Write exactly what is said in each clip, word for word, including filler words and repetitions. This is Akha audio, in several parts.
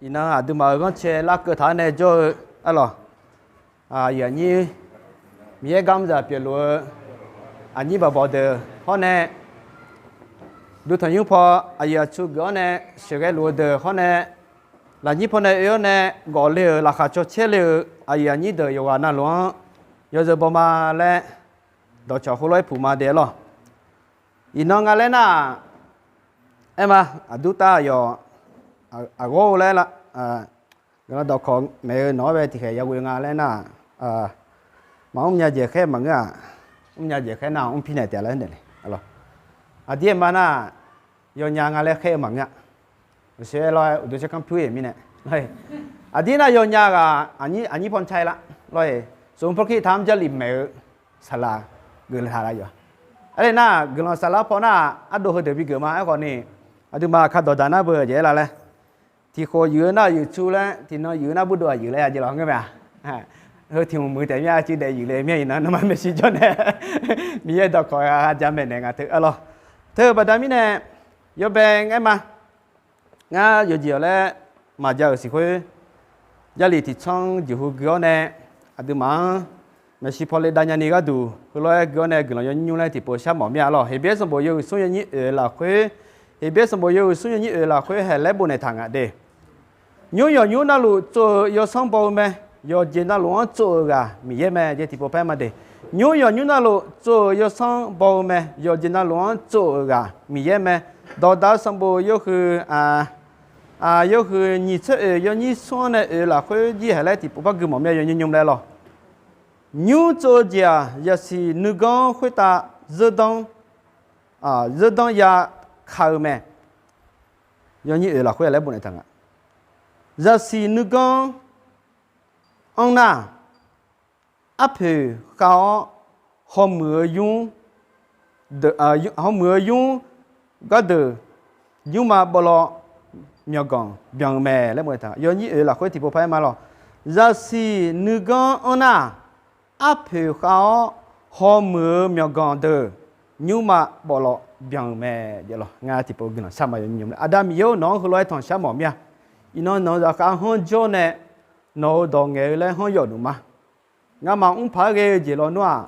Iqnan aqduimaf-euq ghanrcae larkeuv taq-awr nae jawr-eu arlawq, aqyuif aqnyir, Miqyaer garmzaq pyeufluf-eu aqnyir baqbawq deuq hawr nae, duqtanqnymr paw aqyuif aqtsu geuf-awr nae sheuqghae luf-eu deuq hawr nae, lafnyir paw nae oe-awr nae gawf le-euq laqkhaq caw caer le-euq aqyuif aqnyir deuq yawqghaq navluf-anr yawzeu baw ma laer dawqcawq heulof-aer puq ma de lawq. Iqnan nga laer nar-aq, aer ma, aqdur tav yawq, aqghawr-eu laer, guiqlanq dawqkawq maeq-eu nawq-anr bae tiqkhaeq yaghoe nga laer nar-aq, maqmr nya jeq khaer maqngeur-aq, mrnya jeq khaer nar-aq mrpir naeq taef laer naeq le. Aqdir aer ma nar-aq, yawnya nga laer khaer-eu maqngeur-a. Uqshoe aer lawr-aer uqduq tserkanr pyur-iq mirnae, aqdir nar yawnya ghaq aqnyir paw ntsae lar lawr-iq, smq pawrkir taq-anr Jarlif maeq-eu saqlaq geuf taq la yawq. Aernaeq nar-aq, guiqlanq saflar paw nar-aq, ardov heudeuq bigeuf ma. Aerkhawf ni, aqduimaf ka dawqdaq nar beu jaeq-aer la laer, tiqkhof yuif-eu nar yuif tsu laer, tiqnan yuif-eu nar burdov-aq yuif laer ya jeq lawq ngeur mae-aq. Heu tiq hmq muiq taef mya cuiv daef yuif le mya iqnan nawmaf maeqshi jawr nae, Miqyaer dawqkawq ja maeqnaeq nga teu arlawq. Teu-eu baqda mirnae, yawbae ngaer ma. Ngar yawqjeq-awq laer maqja-euq siq khoer, Jarlif tiqtsanr jeqhu gui-awr nae, aqduimaf-anr maeqshi pawle dav nyani gharduq heulof-aer gui-awr nae guiqlanq yawnymr nymr laer tiqpov sharmawf mir-a lawq. Heqbyaer sanqbof yawhuiq smr yawnyir oeq lafkhoer, Heqbyaer sanqbof yawhuiq smr yawnyir oeq lafkhoer haeq laer bof naeq taq nga de. Nymr yawqnymr navluf tsov-euq yawsanr baw-eu mae. Yawqjeq navluf-anr tsov-euq ghaq Miqyaer mae jeq tiqpov paer ma de. Nymr yawqnymr navluf tsov-euq yawsanr baw-eu mae. Yawqjeq navluf-anr tsov-euq ghaq Miqyaer mae. Dawqdaq-eu sanqbof yawhuiq, yawhuiq nyiq tser oeq yawnyir smr-anr nae oeq lafkhoer jir haeq laer tiqpov par gui mawf mir-a yawnymr nymr laer lawq. Nymr tsov-eu jeq-aq, yasiq nuiganr khoertav zeur danr, zeur danr ya ka-eu mae. Yawnyir oeq lafkhoer laer bof naeq taq nga. Yasiq nuiganr anr nar, arpoeq khav-awr hawmuiq-eu nymr, hawmuiq-eu nymr gardeuq nymrma bawvlawv myawqganq byan-eu mae laer bof naeq taq. Yawnyir oeq lafkhoer tiqpov par-aer ma lawq. Yasiq nuiganr anr nar, arpoeq khav-awr hawmuiq-eu myawqganq deuq nymrma bawvlawv byan-eu mae. Ngar tiqpov guiqlanq shar ma yawnymr nymr laer Aqda Miqyaer-or, nawq-anr heulof-aer tanq shar mawf mir-a. Iqnan nawq-eu zaqkhav hanr jawr nae nawq-euq dawq ngaeq-eu laer hanr yawf nuf ma. Ngamaf mr paq-aer ghae-eu jeq lawnmr-aq,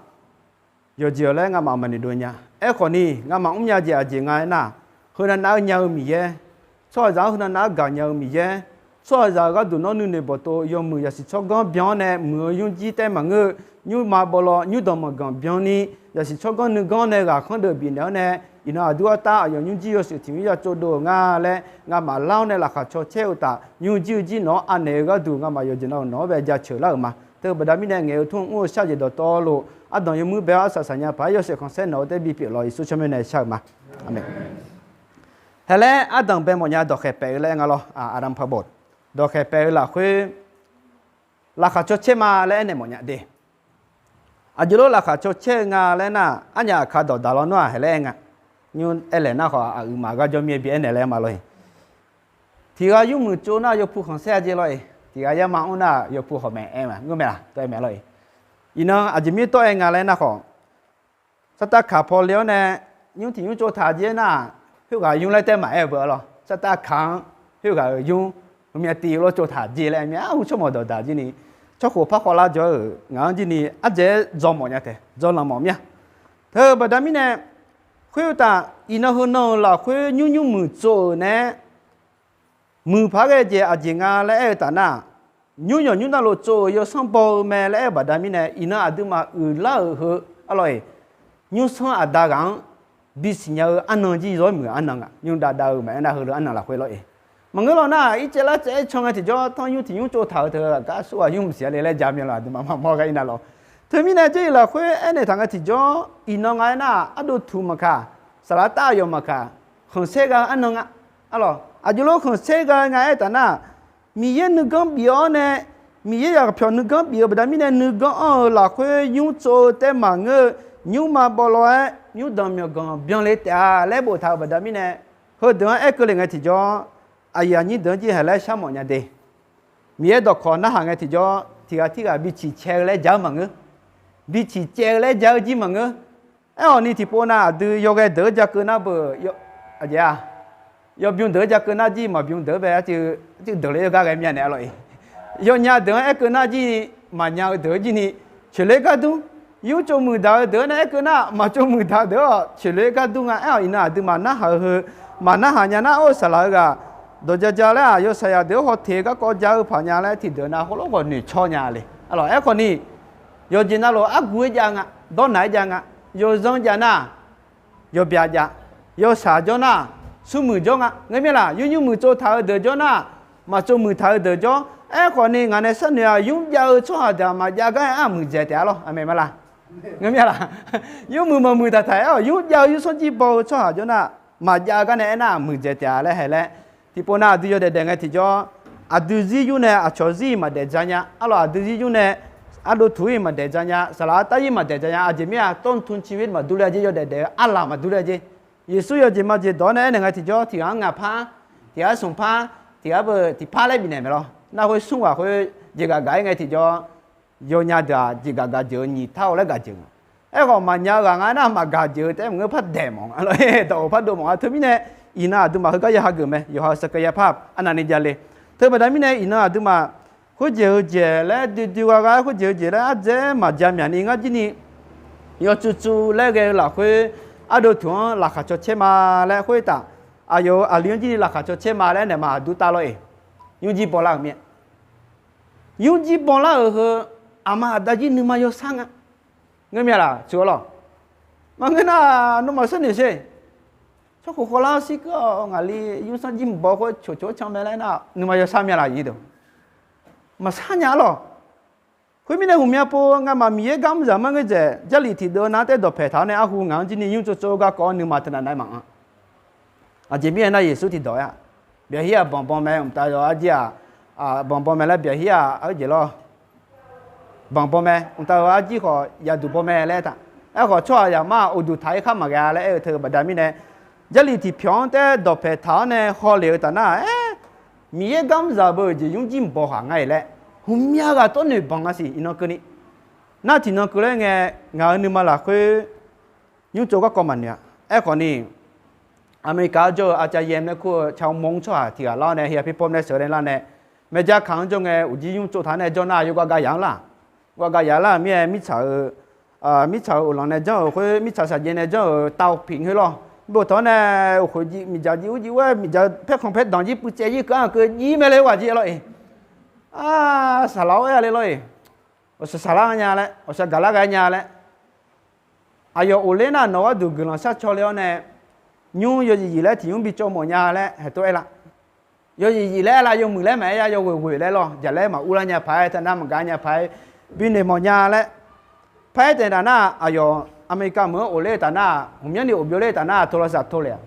yawqjeq-awq laer ngamaf maqnoeq dov nya. Aerkhawf ni, ngamaf mrnya jeq aqjeq nga aernar, heunav nav-eu nya-eu Miqyaer, tsawrhaqzaq-anr heunav nav-aer gaqnya-eu Miqyaer, tsawrhaqzaq-euq gharduq nawr nuinoeq bawqtov yawmuiq yasiq tsawrganr byan-awr nae muiq-eu nymrjir taef maqngeur-eu, nymrma bawvlawv nymrdanq manqganq byanni, yasiq tsawrganr nuiganr nae ghaqkhanr deuq bifnaeq-awr nae, iqnan aqdur artav aqyawf nymrjir yawshuif tiq mr ya tsovdov-euq nga laer ngamaf lar-awr nae laqkhaq caw caer-eu taf, nymrjir-eu jir nawq-anr anaeq-eu gharduq ngamaf yawqjeq navluf nawq-anr bae jaceuq lar-euq ma. Teu-eu baqda mirnae ngaeq-eu tmr mr-eu shar jeq dawqtawvluf, ardanq yawmuir bae-awr arsaq saqnya paq-aer yawshaef khanqsaer nawq-eu tae bipyeuf lawq Yeqsur tsawrmyanr nae shar-euq ma. Aqmeq. Haeq laer ardanq bae mawfnya dawqkhaeq paef-eu laer nga lawr, aqdamq paq bawq. Dawqkhaeq paef-eu lafkhoer, laqkhaq caw caer ma laer aernaeq mawfnya de. Aqjeq lof laqkhaq caw caer-eu nga laer nar, arnyaf aqkaq dawqdaq lawnmr-aq haeq laer aer nga. Nymr aer laeq nar khawf, aqyuif maf gar jawr mir-aer bi aernaeq laer ma lawr-iq. Tiq ghaq yurmuiq tsov nar yawpu khanqsaer-a jeq lawr-iq. Tiq ghaq yar ma mr nar yawpu hawq maeq-aer ma ngeur mae laq tawv-aer mae lawr-iq. Iqnan aqjeq mir tawv-aer nga laer nar khawf, sartav kaq paw le-awr nae, nymr tiq nymr tsov taq jeq nar, khoerghaq nymr laer taef maqaer-eu beu lawr. Sartav kaq-anr khoerghaq-euq nymr heumya tiv-eu lawr tsov taq jeq laer mya ur tsawrmawq dawqdaq jir ni, tsawrkhof par khawvlar jawr-euq ngaq-anr jir ni ardzaeq-aer dzaw mawf nya taef, dzaw lanq mawf mir-a. Teu-eu baqda mirnae, khoeruqtaf iqnan heunan-euq lafkhoer nymr nymr muiq tsov-euq nae-aer, muiq paq-aer ghae jeq aqjeq nga laer aer-eu taf nar, nymr yawq nymr navluf tsov-euq yawsanr baw-eu mae laer aer-eu baqda mirnae, iqnan aqduimaf uiqlar-euq heu arlawr-iq, nymrsanr aqda ghaq-anr bisiq nya-eu arnan jir zawr muiq-eu arnan nga. Nymr dav dav-eu maqaer nar heulof arnan lafkhoer lawr-iq. Maqngeur lawq nar, irtsaev lar tsaev-aer can ngae tiqjawr tanr nymr tiq nymr tsov taq-eu teu aqgar sov ghaq nymr maqsiq-a le laer ja myanr lawq. Aqduimaf maqmawr gar ir nar lawr. Teumirnae Jarlif lafkhoer aernaeq taq ngae tiqjawr iqnan nga aernar, ardov tuq maqkaq, saqlaq tav aqyawf maqkaq, khanqsaer gha-eu arnan nga. Arlawq aqjox lof khanqsaer gha nga aer taf nar, Miqyaer nuiganr bif-awr nae, Miqyaer yaqpyawq nuiganr bif-eu baqda mirnae nuiganr anr-eu lafkhoer nymr tsov-eu taef maqngeur-eu, nymrma bawvlawv-aer nymrdanq myawqganq byanle taef-a laer boftaq-euq baqda mirnae, heudeuq-anr aer keuvle ngae tiqjawr, aqyuif aqnyir deuq-anr jir haeq laer sharmawf nya de. Miqyaer dawqkawq narhaq ngae tiqjawr, tiq ghaq tirghaq biciq cae-eu laer ja-eu maqngeur. Biciq caev-eu laer ja-eu jir maqngeur. Aerkhawf ni tiqpov nav aqdui yawghae deuq-anr ja keuv nar beu, aqjeq-a, Yawbym deuq-anr ja keuv nar jir, maqbym deuq-anr bae arcuiv deuq le-eu gar ghae myav naeq-a lor-eq. Yawnya deuq-anr aer keuv nar jir ni, maqnya-eu deuq-anr jir ni, coeqler gar dur. Yurtsov muiqdaq-eu deuq-anr nae aer keuv nar, maqtsov muiqdaq-eu deuq-awq coeqler gar dur nga. Aer-awq iqnan aqduimaf narhaq-eu heu, maqnarhaq nya nar, or saqlaq-eu ghaq dawq ja ja laer-aq, yawshaq yaq deuq-anr hawtaeq garkawv ja-eu paq nya laer tiqdeuq nav hawrlawr khawf noeqcawr nya le. Aerkhawf ni, yawqjeq navluf argu-aer jav nga, dawrnaq-aer jav nga, yawzanr jav nar, yawbyav jav, yawshaq jawr nar, smrmuiq jawr nga. Ngeur mir-a laq, yur nymr muiq tsov taq-eu deuq jawr nar, maqtsov muiq taq-eu deuq jawr. Aerkhawf ni ngaq nae sharnoeq-aq, yur jav-eu tsawrhaq deuq-aq maqjav gar aer-aq muiqdzaeq taef-a lor. Aqmeq ma laq? Ngeur mir-a laq? Yur muiq maqmuiq taqtaq-aer-awq, yur jav-eu yursanr jir baw-eu tsawrhaq jawr nar, maqjav gar nae aernar-aq muiqdzaeq taef-a laer haeq laer. Tiqpov nav aqdui yawdaef daef ngae tiqjawr, aqdui zir yur nae aqcawq zir-iq maqdaef dzaq nya. Arlawq aqdui zir yur nae ardov tuq-ir maqdaef dzaq nya. Saqlaq artav-ir maqdaef dzaq nya. Aqjeq mir-aq, ต้นทุนชีวิต maqdur ler-a jeq, yawdaef daef-eu arlaq maqdur ler-a jeq. Yeqsur yawjeq majeq dawq-awr nae aernaeq ngae tiqjawr, tiq ghaq-anr ngaq par, tiq ghaq-anr smq par, tiq ghaq-anr beu tiq par laer bifnaeq mae lawr. Nar khoer smr ghaq khoer jeqgaq gaq-ir ngae tiqjawr, yawnya deuq-aq jeqgaq gaq jeuq-eu nyiq tar-awr laer gaq jeuq nga. Aerkhawf maqnya-eu ghaq nga nar maqgaq jeuq-eu taef-aer maqngeur par daeq mawf nga lawr. Dawq-euq par dov mawf nga. Teumirnae iqnan aqduimaf heugar ya hageuf mae. Yawqha-euq ศักยภาพ arnavni javle. Teu baqda mirnae iqnan aqduimaf khoerjeq heujeq laer duidui gha gha-aer khoerjeq heujeq laer ardzaer maqja myaq ni ngar jir ni, yawtsuvtsov laer ghae-eu lafkhoer ardov tuq-anr laqkhaq caw caer ma laer khoertaf, aqyawf-euq aqli-anr jir ni laqkhaq caw caer ma laer naeq ma aqdur tav lawr-eq. Nymrjir bawlar-euq mir-a. Nymrjir bawlar-euq heu, aqma aqda jir nuima yawshar nga. Ngeur mir-a laq, tsuif-a lawq. Maqngeur nar, nawmaf sharnoeq sher. Tsawrkhof khawvlar-awr shirkeuv-awq, ngaqli yursanr jir mq baw khoer coqcoq-aer can mae laer nar, nuima yawshar myav laq yir deuq. Maqshar nya-a lawq. Khoermirnae, hmqmya pov ngamaf Miqyaer gar mr zaq mar ngeur dzaeq, Jarlif tiqdeuv nar taer dawqpaeq taq-awr nae arhu ngaq-anr jir ni nymr tsovtsov garkawv-awr nuima teunav nav-aer maqanr. Aqjeq mirnae nar, Yeqsur tiqdawq-aer-aq, byaqhir-aq banq baw mae, mqtav yawq arjir-aq, banq baw mae laer byaqhir-aq, arjeq lawr. Banq baw mae, mqtav yawq arjir khawf yaqduq baw mae laer taq. Aerkhawf, tsawrhaqzaq mar-aq, uqduq taq-ir khar maqghae-a laer aer-eu teu baqda mirnae, Jarlif tiqpyawq-anr taer dawqpaeq taq-awr nae hawle-eu taf nar-aq, aer, Miqyaer gar mr zaq beu-euq jeq nymrjir mq baw khaq nga-iq laer, hmqmya ghaq tawrnoeq banq nga siq iqnan keuvni. Nar tiqnan keuv laer ngae, ngaq-euq nuima lafkhoer nymr tsov garkawv maqnoeq-a. Aerkhawf ni, America-anr jawr-eu อาจารย์แยม laer kur-eu ชาวมงค์ tsawrhaq tiq ghaq lar-awr nae, เฮฮาเปียโป้ laer sheuq-eu nae lar nae, แมกกา kaq-anr jawr ngae, uqjir nymr tsov taq nae jawr nar, yawgaq gaq yaq-anr laq. Yawgaq gaq yaq lar-euq mir-aer, mirtsaq-euq, mirtsaq-euq uqlanq nae janr-euq khoer, mirtsaq shaqjaev nae janr-euq เตาผิง khoer lawr. Boftaq-awr nae, uqkhoeq miqdzaq jiv ur jiv ur-aer, miqdzaq paerkhanq paerdanq jir puivtsaev jir keuv-anr keuv jir mae le, ghaq jir lawr-eq. Saqlaq-awr aer-a le lawr-eq. Ghawqshaq saqlar nya laer, ghawqshaq gaqlar ghae nya laer. Aqyawf of ler nar, nawq gharduq guiqlanq sharcaw le-awr nae, nymr yawzif zif laer tiq nymr bi tsov mawf nya laer haeq tov aer lar. Yawzif zif laer aer lar, yawmuiq laer maqaer ya, yawghoeq ghoeq laer lawr, jaqlaer maqur lar nya paq-aer, taqnar maqgaq nya paq-aer, bi noeq mawf nya laer. Par-aer taef taf nar, aqyawf America meuq-anr of ler-eu taf nar, hmqmyanr ni of byov ler-eu taf nar, โทรศัพท์ tov le-aq.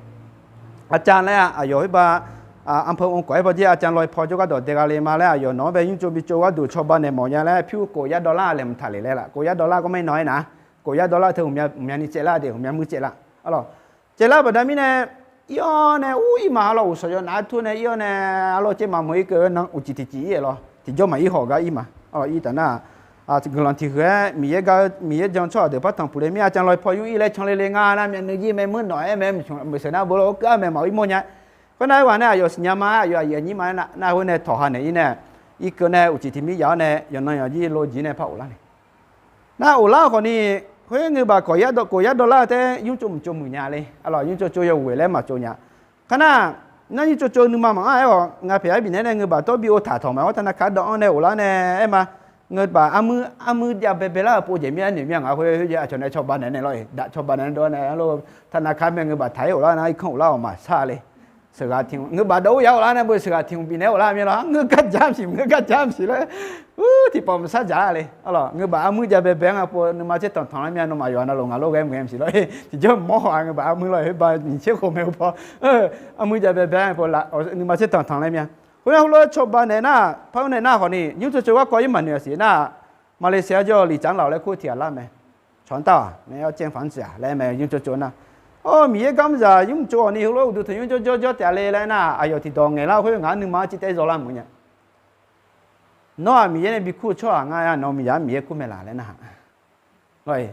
อาจารย์ laer-aq, aqyawf khoer ba, อำเภอองค์กร khoer ba jir อาจารย์ ลอยพร jawrgar dawq dae gha le ma laer, aqyawf nawq-anr bae nymr tsov bi tsov gharduq cawba naeq mawf nya laer, pyur kof yar dawlar laeqhmq taq le laer laf. Kof yar dawlar gar mar-ir nawq-aer nar, kof yar dawlar teu hmqmya ni tsaevlar de, hmqmya muir tsaevlar. Arlawq, tsaevlar baqda mirnae, ir-awr nae ur ir ma, arlawq, uqshawq yawnaf-aer tur nae ir-awr nae, arlawq, caev maqmawf ir keuv-eu nan uqcif tiqcif ir-aer lawr, tiqjawr maqir hawq gar ir ma. Arlawq, ir taf nar, guiqlanq tiq huiq-aer Miqyaer gar, Miqyaer jan tsawrhaq deuq par tanqpuq le mir-a. อาจารย์ ลอยพร yur ir laer can le le nga nar, myavnuiv jir mae, meuq nawq-aer mae, meuq sheuq nar beu lawr, or keuv-ar mae, maqir mawr nya. Khoernar, aer ghaq nae aqyawf siqnya ma, aqyawf aqyuif aqnyir ma nar, khoer nae tawq ha naeq ir nae, ir keuv nae uqcif tiq mir yaf-awr nae, yawqnan yawqjir lo jir nae par of lar nae. Nar of lar khawf ni, khoer ngeu baf kof yar dawlar taer nymr tsov mq tsov muiq nya le. Arlawq, nymr tsov tsov yawghoeq laer maqtsov nya. Kar nar, nar nymr tsov tsov nuima maqanr-aer-awq, ngaq paeq-aer bifnaeq nae ngeu baf tawr bi ov taq tawq ma-awr, taqnaqkaq dawv-anr nae of lar nae aer ma. Ngeu baf armuir, armuir jav baebae lar-euq pov jeq mir-aer noeq mir-a, ngaq khoer khoer jeq aqcawq nae cawba naeq nae lawr-eq, daq cawba naeq nae dawv nae, arlawq, taqnaqkaq mae ngeu baf taq-ir of lar nar, irkanr of lar-awq maqsar le. Sheuqghaq tiq hmq, ngeu baf dawv-ur yaf-awr of lar nae, beu sheuqghaq tiq hmq bifnaeq of lar mir lawr, ngeur gar ja mq siq, ngeur gar ja mq siq laer, ur, tiqpawf maqsar dzaq-a le. Arlawq, ngeu baf armuir jav baebae-anr nga pov nuima tser tanqtanq lar mir-a, nawmaf yawqha navluf ngaq lor ghae mq ghae mq siq lawr-eq, tiqjawr mawr hawq-a, ngeu baf armuir lawr-eq, khoer ba nyiq tser khof mae-eu paw, armuir jav baebae-anr pov nuima tser tanqtanq laer mir-a. Khoernar, heulof-aer cawba naeq nar, par-aer naeq nar khawf ni, nymr tsov tsov garkawv ir maqnoeq-a siq nar, Malaysia-anr jawr-eu 李长老 laer kur tiq ghaq lar mae. 传道 nae-awr 建房子 laer mae, nymr tsov tsov nar. Or, Miqyaer gar mr zaq nymr tsov-awq ni, heulof-aer uqduq tanqnymr jawr jawr jawr taef le laer nar, aqyawf tiqdawq ngaeq lar-eu khoer ngaq-anr nuima-anr cir taev zaw lar meuq nya. Nawr-aq Miqyaer nae bi kur-eu tsawrhaq ngar-a, nawq-eu miqzaq-anr Miqyaer kur mae laq laer nar-aq.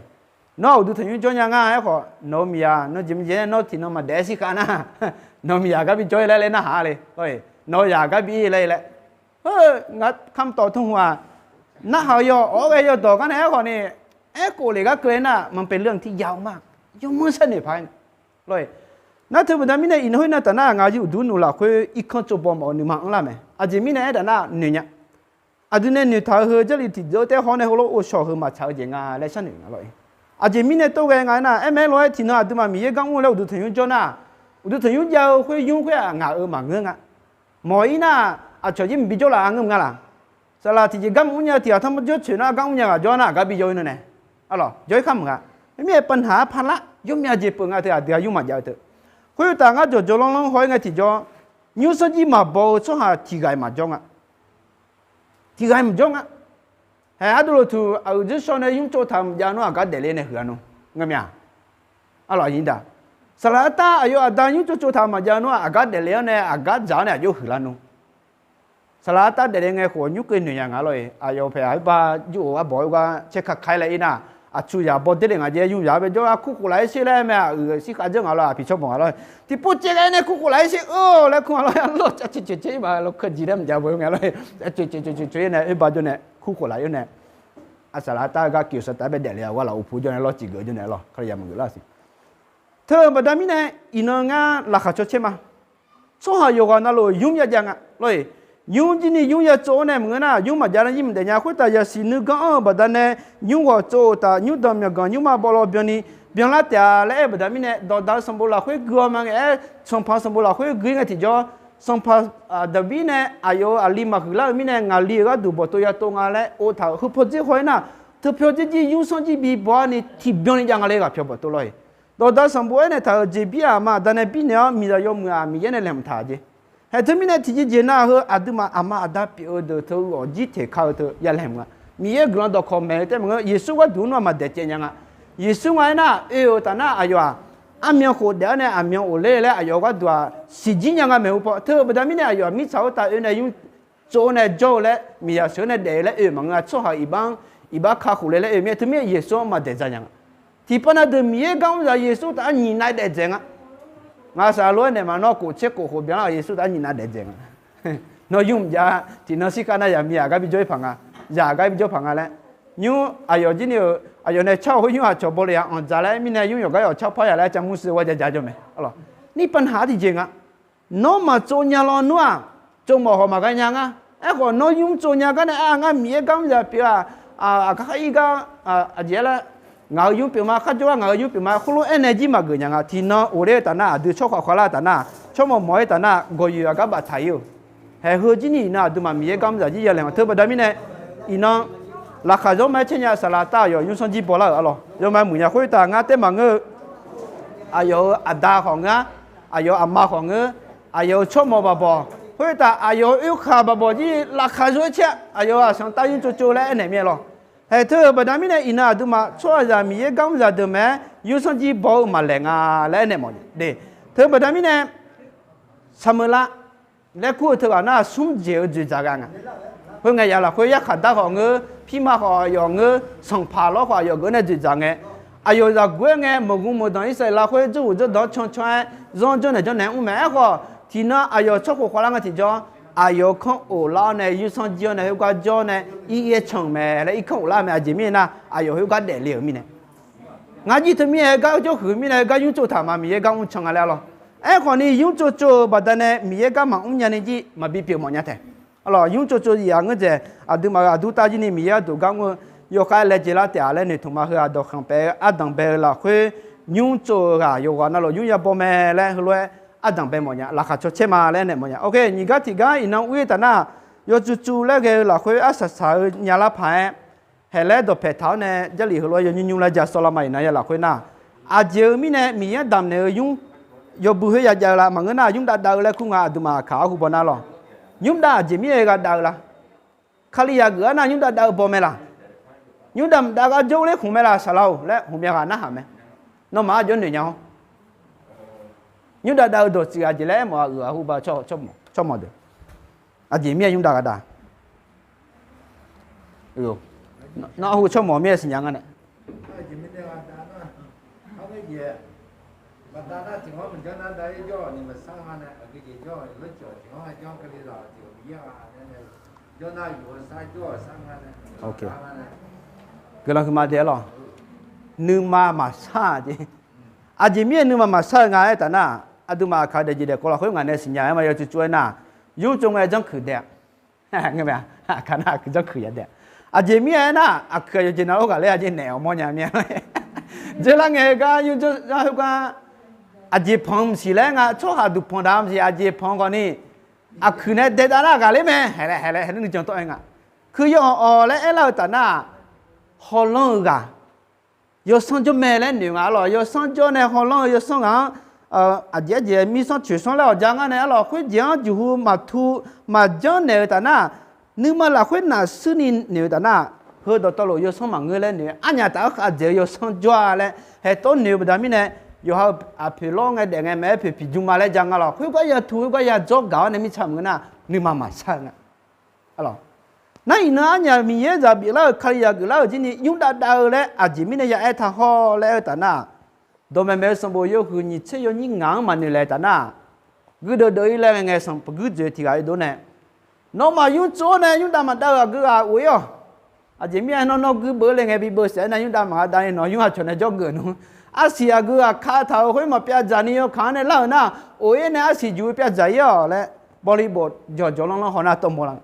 Nawr uqduq tanqnymr jawr nya nga aerkhawf, nawq-eu miqyaq nawr jeq maqjeq-aer nawr tiqnan maqdaef-aer shir khav nar, nawq-eu miqyaq gar bi jawr-ir laer laer narhaq le. Nawq-eu yaq gar bi-ir laer laer. Heu, ngaq kamq tawf tmr hmq-aq, narhaq-eu yawq awr ghae yawdawq gar nae aerkhawf ni, aerkhof lef gar keuv-aer nar, มันเป็นเรื่องที่ยาวมาก yawmanr sharnoeq paq-aer nga. Nar teu baqda mirnae iqnan khoernav taf nar, ngaq yawqduq nuq lafkhoer irkanr tsov baw mawf-eu nuima anrlar mae. Aqjeq mirnae aertaq nar noeq nya. Aqdui nae noeqtaq-eu heu Jarlif tiqjawr taef hawr nae heulof-aer ghovshaw-eu heu maqtsaq-eu jeq nga laer sharnoeq nga lor-e. Aqjeq mirnae tov ghae nga aernar, aer mae lof-aer tiqnan aqduimaf Miqyaer gar mr-eu laer uqduq tanqnymr jawr nar, uqduq tanqnymr jav-eu khoer nymr khoer-aq ngaq-euq maqngeur nga. Mawq-ir nar, aqcawq jir mqbi jawrlaf-a ngeur mq nga laq. Saqlaq tiqjeq gar maqmr nya-eu tiq ghaq tanrmr jawr tsoeq nar gar mr nya ghaq jawr nar aqgar bi jawr-ir nmr nae. Arlawq jawr-ir khar mq nga. Khoermirnae paqnaq-ar paq lar yawmyav jeq peuq nga teu aqdui-a nymr maqjav-eu teu. Khoertav ngar jawqjawr lanrlanr haw-aer ngae tiqjawr, nymrsanr jir maqbaw-eu tsawrhaq tiq ghaq-iq maqjawr nga. Tiq ghaq-iq maqjawr nga. Haeq ardov loqtuq aqyuif dzeurshawr nae nymr tsov taq maqjav nar aqgar daefle nae huiqlar nmr. Ngeur mya. Arlawq aqyuif daq. Saqlaq artav aqyawf aqda nymr tsov tsov taq maqjav nar aqgar daefle-awr nae aqgar dzaq-awr nae aqjox huiqlar nmr. Saqlaq artav daefle ngae khof nymr keuv noeq nya nga lor-e. Aqyawf paeq-aq oerbar jir-oq arbawq-aer gar caer ka ka-aer laer ir nar, aqtsu yaq baw derle nga jeq nymr yaq bae jawr-a kurkhof laf-aer sher laer mae aqyuif shir khav dzeur nga lor-e aqpiq tsawrmawq nga lor-e. Tiqpov caev ghae nae kurkhof laf-aer sher-eu laer kur nga lor-e. Arlawq cav coeq coeq coeq-ir ma lawr keuv jeq laer maqjav bae-eu nga lor-e. Cav coeq coeq coeq coeq-ir nae oerbar jawr nae kurkhof laf-ir nae, aqsaqlaq artav gar kif-eu saqtaf bae daefle-awr ghaq laf uqpu jawr nae lawr cifgeuf jawr nae lawr kali yamq geuf lar siq. Teu-euq baqda mirnae, iqnan ngar laqkhaq caw caer ma. Tsawrhaq yawqghaq navluf nymr yajav nga lor-e. Nymr jir ni nymr yatsov-awr nae maqngeur nar, nymr maqjav nar jir maqdaef nya. Khoertav yasiq nuiganr anr-eu baqda nae, nymr ghawq tsov-euq taf nymr danqmyawq ganq nymrma bawlaw byanni byanlar taef-a laer aer-eu baqda mirnae, dawqda-eu sanqbof lafkhoer gui-awr ma ngae-aer, sanqpaq sanqbof lafkhoer gui ngae tiqjawr, sanqpaq Daqbir nae aqyawf-euq aqli maqhuiq lar-eu mirnae, ngaqli-euq gharduq bawqtov yatov nga laer ov taq-euq heu pawdzer haw-aer nar, teu pawdzer jir nymrsanr jir bi baw-ar ni tiqbyan ni jav nga le ghaqpyawq bawqtov lawr-e. Dawqda sanqbof aernaeq taq-euq jeq bir-aq aqma aqda nae birnaeq-awr miqzaq yawmuiq-aq Miqyaer nae laeqhmq taq-a jeq. Haeq teumirnae tiqjeq jeq nav-eu aqduimaf aqma aqda pyeuf-eu deuq teu ghawq jir teq ka-eu teu ya laeqhmq nga. Miqyaer guiqlanq dawqkawq maeq-eu taef maqngeur, Yeqsur gharduq nmr-aq maqdaef caev nya nga. Yeqsur nga aernar, oe-euq taf nar aqyawf-aq, armyan khof daef-awr nae aqmyan of ler laer aqyawf-eu gharduq-aq siqjir nya nga maeqhu paw. Teu-eu baqda mirnae aqyawf-aq mirtsaq khoertav oe nae nymr tsov-awr nae jawr-eu laer miqzaq sheuq-awr nae daef-eu laer oe maqngeur-a. Tsawrhaq-euq iqbax-anr iqbax kakhof le laer oe mir-aer teumirnae Yeqsur-anr maqdaef dzaq nya nga. Tiqpav na deuq Miqyaer gar mr zaq Yeqsur taf-anr nyiq nav daef dzaeq nga. Ngaq saqlaq lof-aer naeq ma nawr khof tser khof khof byanlar-euq Yeqsur taf-anr nyiq nav daef dzaeq nga. Nawr nymr mqjav tiqnan shir khav nar yaq miqzaq gar bi jawr-ir paq nga. Zaq gar bi jawr paq nga laer. Nymr aqyawf jir ni-euq aqyawf nae car-awq khoer nymr aqcawq baw le-a anqdzaq laer mirnae nymr yawqgar yawq car par ya laer camur suiv-eu wa jaja jawr mae. Nir pav naq-ar tiqjeq nga. Nawr maqtsov nya lawnmr-aq, tsov mawf hawq maqghae nya ngar. Aerkhawf nawr nymr tsov nya gar nae-a ngar Miqyaer gar mr zaq pyeuf-aq, aqgar khar ir gar, aqjeq-aer lar, ngaq-euq nymr pyeuf ma, kharjawr-ar ngaq-euq nymr pyeuf ma, khoerlof-aer nae jir maqgeuf nya nga. Tiqnan of ler-eu taf nar, aqdui tsawrkhaq khawf lar-eu taf nar, tsawrmawq mawq-aer taf nar, gawqyoeq aqgar baftaq-ir-eu. Haeq heu jir ni iqnan aqduimaf Miqyaer gar mr zaq jir ya laeq ma teu baqda mirnae, iqnan laqkhaq zawr ma-aer caer nya saqlaq tar aqyawf nymrsanr jir bawlar-euq arlawq yawma muiq nya khoertav ngar taef maqngeur-eu, aqyawf-euq aqda khawf ngeur-ar, aqyawf-euq aqma khawf ngeur, aqyawf-euq tsawrmawq baqbawq khoertav aqyawf-euq oerkhaq baqbawq jir laqkhaq zawr-aer caer aqyawf-euq aqsanq tav nymr tsovtsov laer aernaeq mir-aer lawq. Haeq teu-euq baqda mirnae iqnan aqduimaf tsawrhaqzaq Miqyaer gar mr zaq deuq mae-aer nymrsanr jir baw-eu maqlaeq nga laer aernaeq mawf de. Teu baqda mirnae, Saqmeuqlav laer kur-eu teughaq nar smr jeq-eu dzoeqdzaq gha nga. Khoerngae ya lafkhoer yarkhaq dar khawf ngeur, pirma khawf aqyawf ngeur, sanqpaq lawr khawf aqyawf geuf nae dzoeqdzaq ngae, aqyawf zaqguq-aer ngae meuq ghmq meuq danq Irsaqleqlav khoer dzawrhuq dzawrdanq-anr cancawr-aer zanr janrnaeq janrnaeq-anr mr mae. Aerkhawf tiqnan aqyawf tsawrkhof khawflar nga tiqjawr, aqyawf-euq kanr of lar-awr nae yursanr jir-awr nae khoergar jawr-awr nae ir-aer can-euq mae laer irkanr of lar mae. Aqjeq mirnae nar aqyawf khoergar daefle-euq mirnae ngar jir teumirnae gar jawrhuiq mirnae gar nymr tsov taq ma Miqyaer gar mr can nga laer arlawq. Aerkhawf ni nymr tsov tsov-euq baqdanae Miqyaer gar maqmr nyani jir maqbi pyeuf mawf nya taef. Arlawq nymr tsov tsov zif-aq ngeur dzaeq aqduimaf-euq aqdur tav jir ni Miqyaer gharduq gar mr-eu yawkhav laejae lar taef-a laer noeqtmq ma. Heu-aq dawqkhanq paef-eu ardanq bae-eu lafkhoer nymr tsov-euq ghaq yawqghaq navluf nymr ya baw mae laer heulof-aer ardanq bae mawf nya laqkhaq caw caer ma laer naeq mawf nya. Oke nyiq gar tiq gar iqnan ur-ir taf nar yawtsov tsov laer ghae-eu lafkhoer arsaq saq-eu nya lar paq-aer haeq laer dawqpaeq taq-awr nae Jarlif heulof-aer yawnyir nymr laer ja sawr lar ma iqnan ya lafkhoer nar, aqjeq-eu mirnae Miqyaer-anr damqnaeq-eu nymr yawbui khoer ya jav-eu la maqngeur nar nymr dav dav-eu laer kur nga aqduimaf kaq-awr hu baw nar lawq. Nymr dav aqjeq mirnae gha dav-eu la? Kali yaq geuf-ar nar nymr dav dav-eu baw mae laq? Nymr dav mq dav gar jawr ler khmq mae laq saqlaq-or laer hmqmya ghaq narhaq mae. Nawmaf-anr jawr noeq nya-awr nymr dav dav-eu dawqtsuif aqjeq laer aermawf-a. Uiq-a hu ba tsawrmawq deuq aqjeq mirnae nymr dav ghaq dav. Nawr hu tsawrmawq mirnae siqnya nga nae. Guiqlanq huiqma daef-aer lawq. Nuima maqsar jeq. Aqjeq mirnae nuima maqsar-eu nga aertaq nar, aqduimaf aqkaq daefjeq daefkawv lafkhoer ngaq nae siqnya-aer ma yawtsov tsov-aer nar, nymr tsov ngae janrkuiq daef-a. Aqkaq nar aqkuiq janrkuiq ya daef-a. Aqjeq mirnae aernar, aqkuiq-aq yawqjeq navluf ghaqler-a jeq naeq-awq mawrnya mir-a. Dzeurlar ngae gar nymr tsov khoergar, aqjeq panq maqsiq laer nga, tsawrhaq duqpanq daq maqsiq aqjeq panq khawfni, aqkuiq nae daef dav nar ghaqler mae, haeqlaer haeqlaer haeqlaer nuijan tawv-aer nga. Kuiq yaw-awq laer aerlar-eu taf nar, hawlanr-eu ghaq yawsanr jawr mae laer noeq nga arlawq. Yawsanr jawr nae hawlanr-eu yawsanr ghaq-anr, aqjeq arjeq mirsanr coeqsanr laer awqja ngar nae arlawq, khoerjeq-anr jeqhu maqtu maqjanr naeq-eu taf nar, nuima lafkhoer naqsur ni noeq-eu taf nar, heu dawqtawvluf yawsanr maqngeur laer noeq, arnyaf taf-anr khavdzaeq-eu yawsanr jawr-a laer haeqtawv noeq-eu baqda mirnae, yawqha-euq aqpoeq lawr ngae daef ngae maeq-aer poeq piqjm ma laer ja nga lawq. Khoergar yatu khoergar yadzawr gaq-awr nae mirtsaq maqngeur nar, nuima maqsar-eu nga. Nar iqnan arnyaf Miqyaer zaq biflar-euq Kalizaq geuflar-euq jir ni nymr dav dav-eu laer aqjeq mirnae ya aer taq hawr laer aer-eu taf nar, dawqmaeq maeq-eu sanqbof yawhuiq nyiq tser yawnyir ngaq-anr maqnoeq laeq taf nar, guirdeuv deuv-ir laer ngae ngae sanqguir dzoeq tiq ghaq-ir dov nae, nawmaf nymr tsov-awr nae nymr dav maqdav-euq aqgeu ghaq of-ir-awq. Aqjeq mirnae nawr nawr guirbeuv le ngae bibeuv saef-aer nae nymr dav maqha dav ni nawq nymr aqcawq nae jawrgeuf nmr. Arsiq aqgeu ghaq kataq-euq khoer maqpyav dzaq ni yawkaq-anr nae lar-euq nar, of-ir nae arsiq juq-eu pyav dzaq-ir-awq laer, bawli bof jawqjawq lanrlanr haw nar tawv mawr la.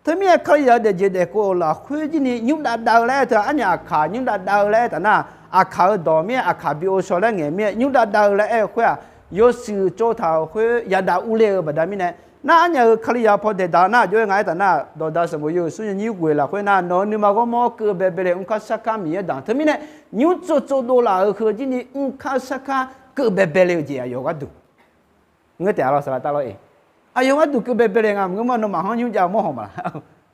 Teumirnae Kalizaq daefjeq daefkov-euq lafkhoer jir ni nymr dav dav-eu laer aer teu arnyaf aqkaq nymr dav dav-eu laer aer taf nar, aqkaq-euq dawq mir-aer aqkaq bi ghovshaw laer ngaeq mir-aer nymr dav dav-eu laer aer-eu khoer-aq, yawshuif tsov taq-euq khoer yadav urler-eu baqda mirnae, nar arnyaf-euq Kalizaq paw daeqdaq nar aqjox-aer nga aer taf nar, dawqdaq sanqbof yawhuiq smr yawnyir ghoeq lafkhoer nar, nawq-euq nuima ghawrmawr keuv baebae le mrkar sarkar Miqyaer daq-anr teumirnae, nymr tsov tsov dov laf-euq heu jir ni mrkar sarkar keuv baebae le-eu jeq aqyawf gharduq ngeur taef-a lawr saqlaq taf lawr-eq. Aqyawf gharduq keuv baebae le nga maqngeur ma, nawmaf-anr nymr jav mawr haw ma,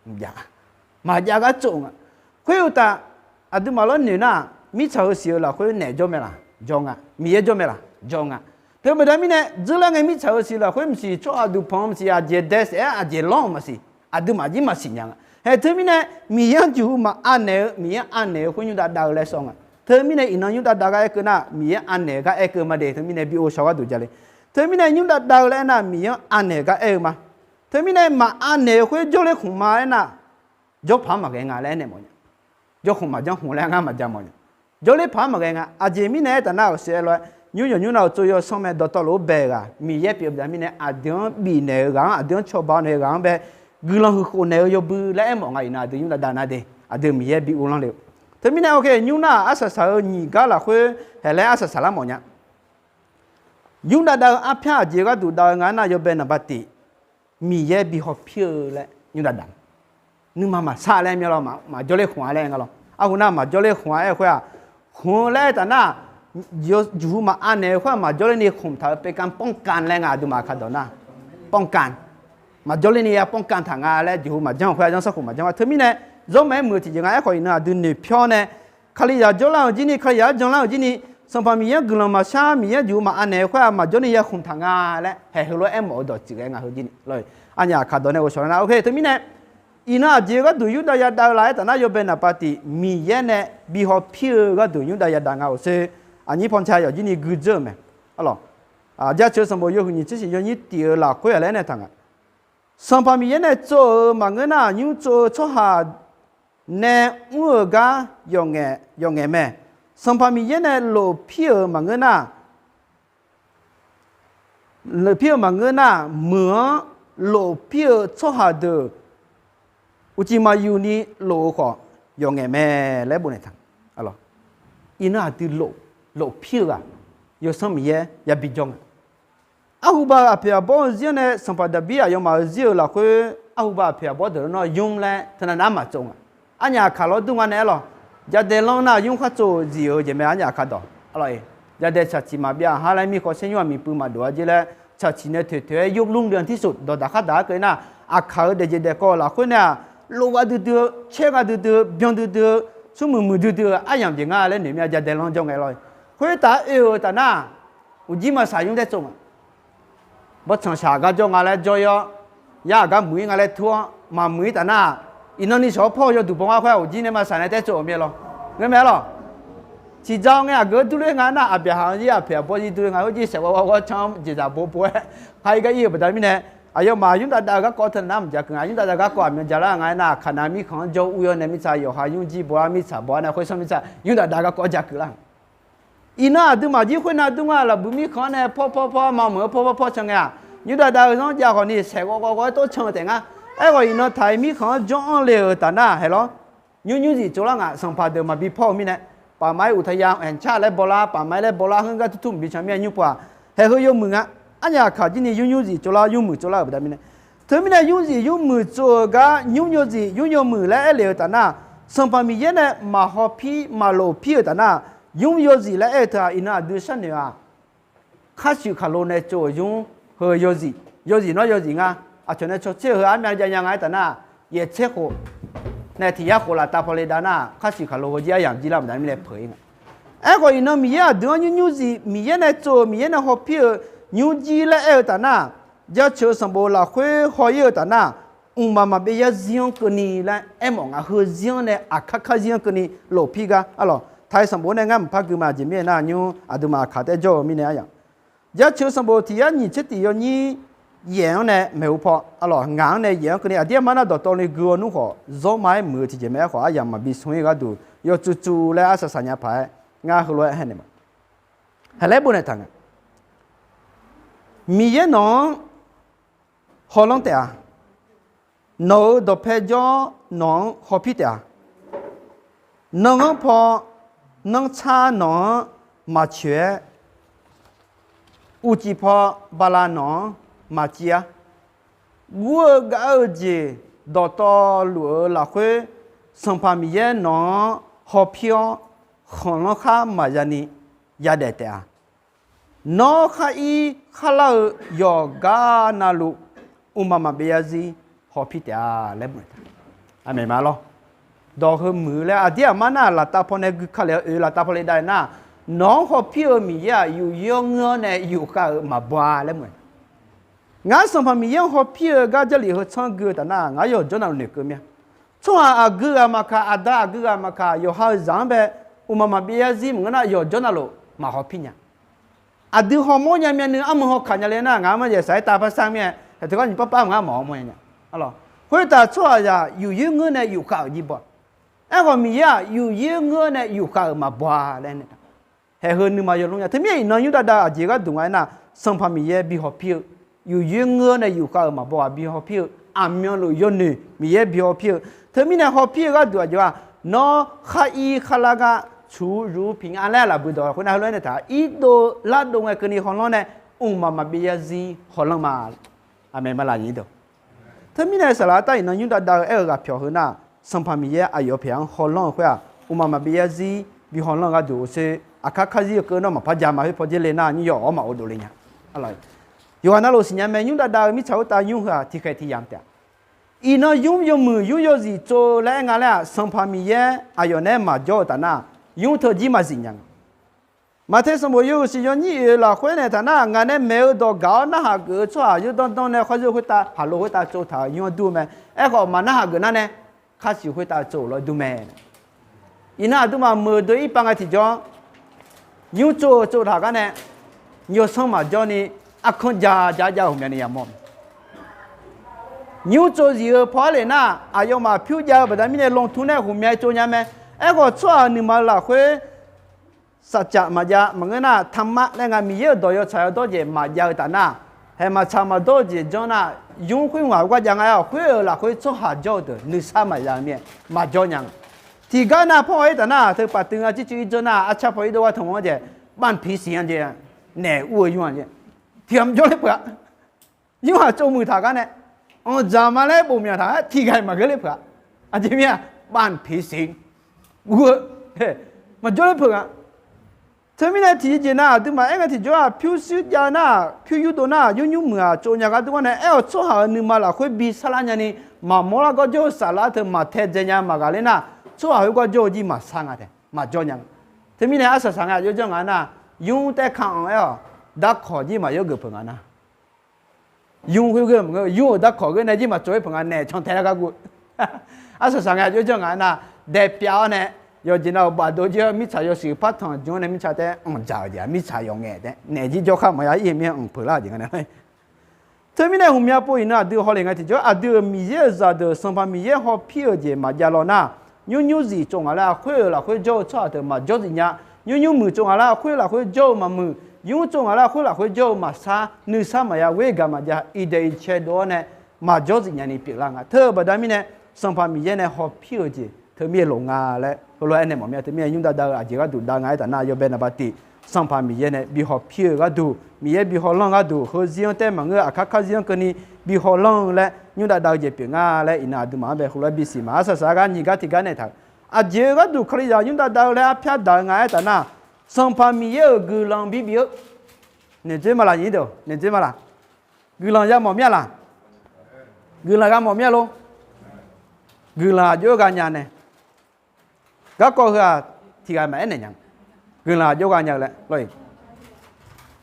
mqjav, maqjav gar tsov nga. Khoer uqtaf, aqduimaf lawr noeq nar, mirtsaq heu siq-eu lafkhoer naef jawr mae laq? Jawr nga. Miqyaer jawr mae laq? Jawr nga. Teu baqda mirnae dzeurlar ngae mirtsaq heu siq lafkhoer maqsiq, tsawrhaq duqpanq maqsiq, aqjeq dae saef-aer aqjeq lawr-euq maqsiq, aqduimaf jir maqsiq nya nga. Haeq teumirnae Miqyaer-anr jeqhu maqav naeq-eu, Miqyaer-anr anaeq-eu khoer nymr dav dav-eu laer sawr nga. Teumirnae iqnan nymr dav dav gar aer keuv nar, Miqyaer-anr anaeq-eu gar aer keuv ma de. Teumirnae bi ghovshaw gharduq ja le. Teumirnae nymr dav dav-eu laer aer nar, Miqyaer-anr anaeq-eu gar aer-eu ma. Teumirnae maqav naeq-eu khoer jawrler khmq ma aer nar, jawrpaq-anr maqghae nga laer aer naeq mawf nya. Jawrkhmq maqjanr khmq laer ngar maqja mawf nya. Jawrler paq-anr maqghae nga. Aqjeq mirnae aer taf nar-euq saef-aer lof-aer, nymr yawq nymr nav-euq tsov yawsanr mae dawqtawvluf-anr bae-eu ghaq Miqyaer pyeuf-eu baqda mirnae aqdui-anr bifnaeq-eu ghaq-anr, aqdui-anr cawba naeq-eu ghaq-anr bae guiqlanq huiq khof naeq-eu yawbui laer aer mawf nga. Iqnan aqdui nymr dav dav nar de, aqdui Miqyaer bi uvlanr le-eu. Teumirnae, nymr nar arsaq saq-eu nyiq gar lafkhoer haeq laer arsaq saq lar mawf nya. Nymr dav dav-eu arpyar aqjeq gharduq dav-eu nga nar, yawbae naqba tiq, Miqyaer bi hawpir-eu laer nymr dav dav. Nuima maqsar laer mya lawr, maqjawr ler khmq-a laer nga lawr. Arhu nar maqjawr ler khmq-a aer-eu khoer-aq, khmq-eu laer aer taf nar, jeqhu maqav naeq-eu khoer-aq maqjawr ler ni khmq taq-eu เป็นการป้องกัน laer nga aqduimaf kaqdawq nar, ป้องกัน, maqjawr ler ni ya ป้องกัน taq nga laer jeqhu maqjanr-eu khoer-aq, zanrsanrkhof maqjanr-a. Teumirnae, zawr maqaer muiq-eu tiqjeq nga aerkhawf iqnan aqdui noeqpyawr nae, Kalizaq jawrlar-euq jir ni, Kalizaq-anr janlar-euq jir ni, Sanqpaq Miqyaer-anr guiqlanq maqshar, Miqyaer jeqhu maqav naeq-eu khoer-aq maqjawr ni ya khmq taq nga laer haeq heulof-aer aer mawf-eu dawqtsuif ghae nga heu jir ni. Arnyaf aqkaq dawq nae ghovshaw nar, ok, teumirnae, iqnan aqjeq gharduq nymr dav ya dav-eu laf aer taf nar, yawbae naqba tiq Miqyaer nae bi hawpir-eu gharduq nymr dav ya dav nga-awq sher. Aqnyir paw nca yawf jir ni guidzeur-euq mae. Arlawq, Jaceuq-eu sanqbof yawhuiq nyiq tser shiq yawnyir tif-eu lafkhoer-aq laer aer nae taq nga. Sanqpaq Miqyaer nae tsov-euq maqngeur nar, nymr tsov-eu tsawrhaq nae mr-euq gar yawqngaeq mae. Sanqpaq Miqyaer nae lofpir-euq maqngeur nar, lofpir-eu maqngeur nar, meuq-anr lofpir-eu tsawrhaq deuq uqcif maqyuf ni lof-eu khawf yawqngaeq mae laer bof naeq taq. Iqnan aqdui lofpir-eu ghaq Yawsanr Miqyaer yabi jawr nga. Arhuba aqpoeq aqbawr-eu zir-anr nae Sanqpaq Daqbir aqyawfmaf-euq zir-euq lafkhoer arhuba aqpoeq aqbawr deuq-anr nawr nymr laer teunav nar maqtsov nga. Arnyaf aqkaq lawr dur nga nae aer lawq. Jadae lanr nar nymr khar tsov zif-eu jeq mae arnyaf aqkaq dawq. Arlawq-e, jadae tsaqciq maqbyav har laer mirkhaw saer nymr-aq miqpuiv maqdov-a jer laer tsaqciq nae toeq toeq-aer yurlmr dui-anr tirsoq dawqdaq khar daq-ar keuv nar, aqkaq-euq daefjeq daefkawv lafkhoer nae-aq, lov ghaq duidui-eu, caer ghaq duidui-eu, byan duidui-eu, smrmuiq muiq duidui-eu aryamq jeq nga laer noeq mir-a. Jadae lanr jawr ngae lawr-e. Khoertav oe-euq taf nar, uqjir maqsaq nymr taer tsov nga. Bawrtsanq shaq gar jawr nga laer jawr-ir-awr, yar aqgar muiq-ir nga laer tur-awr maqmuiq-ir taf nar, iqnan ni shawq-awr pawr-eu yawduq baw ngar khoer-aq uqjir nae maqsaq nae taer tsov-euq mir-a lawr. Ngeurmae-a lawq. Tiqdzaq-awr ngae aqgeu durler nga aernar, aqbyaqhaq-anr zir aqpoeq aqbawr zir durler nga, khoer jir saeq ghawr ghawr ghawr canr-anr jeqzaq bo bo-aer, khar ir gar ir-eu baqda mirnae, aqyawfmaf Yurdav dav-eu garkawv teunav nar maqjav keuv nga. Yurdav dav-eu garkawv aqmyan javlar nga aernar, Kaqnav mirkhanq-anr jawr ur-awr nae mirtsaq yawqha nymrjir baw-ar, mirtsaq baw-ar nae khoer sanr mirtsaq Yurdav dav-eu garkawv-anr ja keuv lar nga. Iqnan aqduimaf jir khoernav dur nga, lafbuiq mirkhanq-anr nae pawr pawr pawr maqmuiq-eu pawr pawr pawr can ngae-aq, Yurdav dav-eu zanr jav khawf ni saeq ghawv ghawv ghawv-aer tawr can-eu taef ngar. Aerkhawf iqnan taq-iq mirkhanq-anr janr-anr le-euq taf nar haeq lawr. Nymr nymrziq tsovlar ngaq, sanqpaq deuq maqbi pawr-eu mirnae, paqma-ir uqtaya anqcar laer bawlar, paqma-ir laer bawlar, heugar turtur maqbi can mirnae nymr pov-aq, haeq heu yawmuiq nga. Arnyaf aqkaq jir ni nymr nymrziq tsovlar, nymrmuiq tsovlar-euq baqda mirnae, teumirnae nymrziq nymrmuiq tsov-eu gar nymr yawzif nymr yawmuiq laer aer le-eu taf nar, Sanqpaq Miqyaer nae maqhaw pir maqlof pir-euq taf nar, nymr yawzif laer aer-eu teu-aq iqnan aqdui sharnoeq-aq, khar shuif khaqlo nae tsov-euq nymr heu yawzif, yawzif nawr yawzif nga. Aqcawq nae cawtser-eu heu armyav jav nya nga aer taf nar, yaeq tser khof nae tiq yar khof laftav paw le dav nar, khar shuif khaqlo heu jir aryamq jir lar baqda mirnae peuq-ir nga. Aerkhawf iqnan Miqyaer aqdui-anr nymr nymrziq, Miqyaer nae tsov-euq, Miqyaer nae haw pir-euq nymr jir laer aer-eu taf nar, jaceuq-eu sanqbof lafkhoer haw-ir-eu taf nar, mqmaq maqbyav yarzir-anr keuvni laer aermawf nga, heuzir-anr nae aqkar karzir-anr keuvni lof pir gar arlawq. Taq-iq sanqbof nae ngar maqpar gui ma, aqjeq mirnae nar nymr aqduimaf aqkaq taef-aer jawr-eu mirnae aryamq. Jaceuq-eu sanqbof tiq yar nyiq tser tiq yawnyir yaef-anr nae maeqhu paw arlawq, ngaq-anr nae yaef-anr keuvni aqdir aqmar nar dawqtawvluf gui-awr nmr khawf, zawrma-aer muiq-eu tiqjeq mae. Aerkhawf aryamq maqbi smr-ir gharduq yawtsuvtsuvlaer arsaq saqnya paq-aer ngar heulof-aer aernaeq ma. Haqlaer bofnaeq taq nga. Miqyaer nawq-anr hawlanr taef-a. Nawq-euq dawqpae jawr nawq-anr hawpir taef-a. Nanganr paw nanrtsar nawq-anr maqcoeq-aer, uqcif paw bala nawq-anr maqciv-ar. Gur-eu gav-eu jeq dawqtawvluf-euq lafkhoer, Sanqpaq Miqyaer nawq-anr hawpir-awr, khanqlanr khar maqza ni yadaef taef-a. Nawr khar ir khar lar-eu yawqgar navluf, mqmaq maqbyav yarzir hawpir taef-a laer mr-eu. Aqmeq ma lawr. Dawq heu muiq-eu laer aqdir aqmar nar laftav paw nae gui ka lef-awr oe laftav paw le dav-eu nar, nawq-anr hawpir-eu Miqyaer-aq yufyoer-anr ngeur-awr nae yufkhav-euq maqbaw-a laer mr-eu. Ngar Sanqpaq Miqyaer-anr hawpir-eu gar Jarlif heu tsanr gui-eu taf nar, ngar yawqjawr navluf noeqkeuv mir-a. Tsawrhaq aqgeu ghaq maqkaq, aqda aqgeu ghaq maqkaq, yawqha-euq zaq-anr bae mqmaq maqbyav yarzir maqngeur nar, yawqjawr navluf maqhawpir nya. Aqdui hawmawr nya myavnuiv armeu hawkaq nya le nar, ngaq-anr marjaeq saq-aer tav par sar mir-aer, taqteugar nyiq par par maqngeur mawf-awr mawr nya. Arlawq, khoertav tsawrhaqzaq yufyoer ngeur nae yufkhav-euq jir baw. Aerkhawf Miqyaer-aq yufyoer ngeur nae yufkhav-euq maqbaw-a laer nae, haeq heu nuima yawlmr nya. Teumirnae iqnan Yurdav dav aqjeq gharduq nga aernar, Sanqpaq Miqyaer bi hawpir-eu, yufyoer ngeur nae yufkhav-euq maqbaw ghaq bi hawpir-eu, aqmyanluf yawnoeq Miqyaer bi hawpir-eu. Teumirnae hawpir-eu gharduq aqjeq-aq, nawr khar ir khar lar gar cuq zuf piq nga laer laf buidawq khoernar heulof-aer nae taq irdov lardov ngae keuvni hawlanr nae, mqmaq maqbyav yarzir hawlanr ma. Aqmeq ma laf nyiq deuq. Teumirnae saqlaq artav iqnan Yurdav dav-eu aer-eu ghaq pyawq heu nar, Sanqpaq Miqyaer aqyawf pyaeq-anr hawlanr-eu khoer-aq, mqmaq maqbyav yarzir bi hawlanr-eu gharduq orsher aqkar karzir-eu keuv nawr maqpar ja ma khoer pawdzer le nar nymr yawf-awr maqov dov le nya. Yawqghaq navluf siqnya mae, Yurdav dav-eu mirtsaq khoertav nymr heu-aq tiqkhaeq tiq yamq taef-a. Iqnan nymr yawmuiq nymr yawzif tsov laer aer nga laer-aq, Sanqpaq Miqyaer aqyawf nae maqjawr-eu taf nar, nymr teu jir maqzif nya nga. Maqtae sanqbof yawhuiq siq yawnyir oeq lafkhoer nae taf nar, ngaq nae maeq-eu dawq gaq-awr narhaq geuf-eu tsawrhaq yawdanr danr nae khar zeur khoertav haqlo khoertav tsovtaq-euq nymr-anr dur-eu mae. Aerkhawf maqnarhaq geuf nar nae, khar siq khoertav tsov-euq lawr dur mae. Iqnan aqduimaf meuq deuq irpav ngae tiqjawr, nymr tsov-eu tsovtaq gar nae, yawsanr maqjawr ni, arkanr ja ja jav-eu ghawqmyani yamawr. Nymr tsov zif-eu paw-aer le nar, aqyawfmaf pyur jav-eu baqda mirnae lanqtur nae ghawqmya tsov nya mae. Aerkhawf tsawrhaq nuima-eu lafkhoer saqcaf maqjav maqngeur nar, taqma laer nga Miqyaer-euq dawq yawtsaq yawdawr jeq maqjav-eu taf nar, haeq maqtsaq maqdawr-eu jeq janr nar, nymr khoer ngaq-euq gar jav nga-awq. Khoer-euq lafkhoer tsawrhaq jawr-eu deuq nuisar maqya-eu mir-aer maqjawr nya nga. Tiqgar nar pawr-aer taf nar, teu paqtui nga circuiv ir janr nar, arcar paw ir dov gar tanq-anr jeq, บ้านผีสิง-anr jeq, naeq ur-eu nymr-anr jeq, tiqghaq maqjawr ler peuq-a. Nymr haq tsov muiq taq gar nae, anqdzaq ma laer bof myaq taq gar tiqghaq-iq maqgeur ler peuq-a. Aqjeq mir-a, บ้านผีสิง ur-eu maqjawr ler peuq nga. Teumirnae tiqjeq jeq nar aqduimaf aer ngae tiqjawr-aq, pyurshuir jav nar, pyur yurdov nar, nymr nymr muiq-aq tsov nya gar dur gar nae aer-awq. Tsawrhaq-euq nuima lafkhoer bi sarlar nyani, maqmawr lar gawr jawr-eu saflar teu maqtae dzae nya maqghaq ler nar, tsawrhaq khoergar jawr-eu jir maqsar nga tae maqjawr nya. Teumirnae arsaq saq ngae aqjox janr nga nar, nymr taer ka-anr aer-awq, darkawq jir maqyawr geuf peuq nga nar. Nymr khoer ghoer maqngeur, nymr-euq darkawq ghoer nae jir maqtsov-ir peuq nga naeq cantae lar gar guv. Arsaq saq ngae aqjox janr nga nar, daepyav-awr nae Yawqjeq nav-euq bafdov jir-awr mirtsaq yawshuif partanq jmr-anr nae mirtsaq taef-aer anqdzaq-euq jeq-aq mirtsaq yawqngae taef naeq jir jawrkhar maqya ir-eu mir-anr anqpeuq lar-eu jeq nga nae. Teumirnae hmqmya pov iqnan aqdui hawlef nga tiqjawr aqdui-euq Miqyaer-euq zaqdeuq Sanqpaq Miqyaer hawpir-euq jeq maqjav law nar, nymrnymr zif tsov ngaq laer aqkhoer-euq lafkhoer jawr-eu tsawrhaq deuq maqjawr zif nya. Nymrnymr muiq tsov ngaq laer aqkhoer lafkhoer jawr-eu maqmuiq. Nymr tsov ngaq laer aqkhoer lafkhoer jawr-eu maqsar nuisar maqya ghoer gaq maqjav iqdaeq iqcae dov-awr nae maqjawr zif nyani pyeuflar nga. Teu-eu baqda mirnae Sanqpaq Miqyaer nae hawpir-euq jeq teumirnae loq nga laer heulof-aer nae mawf mir-a. Teumirnae nymr dav dav-eu aqjeq gharduq dav nga aertaq nar, yawbae naqba tif Sanqpaq Miqyaer nae bi hawpir-eu gharduq, Miqyaer bi hawlanr gharduq, heuzir-anr taef maqngeur-eu aqkar karzir-anr keuvni bi hawlanr-eu laer nymr dav dav-eu jeq pyeuf nga laer iqnan aqduimaf-anr bae heulof-aer bisiq ma. Arsaq saq-aer gar nyiq gar tiq gar naeq taq-euq aqjeq-eu gharduq Kalizaq nymr dav dav-eu laer arpyar daq-eu nga aertaq nar, Sanqpaq Miqyaer-euq guiqlanq bibif-eu naeq dzoer ma laq, nyiq deuq naeq dzoer ma laq. Guiqlanq ya mawf mir-a laq? Guiqlanq gha mawf mir-a lor. Guiqlanq aqjox-aer gha nya nae, garkawv heu-aq tiq ghaq maqaer naeq nya. Guiqlanq aqjox gha nya-eu laer lawr-iq.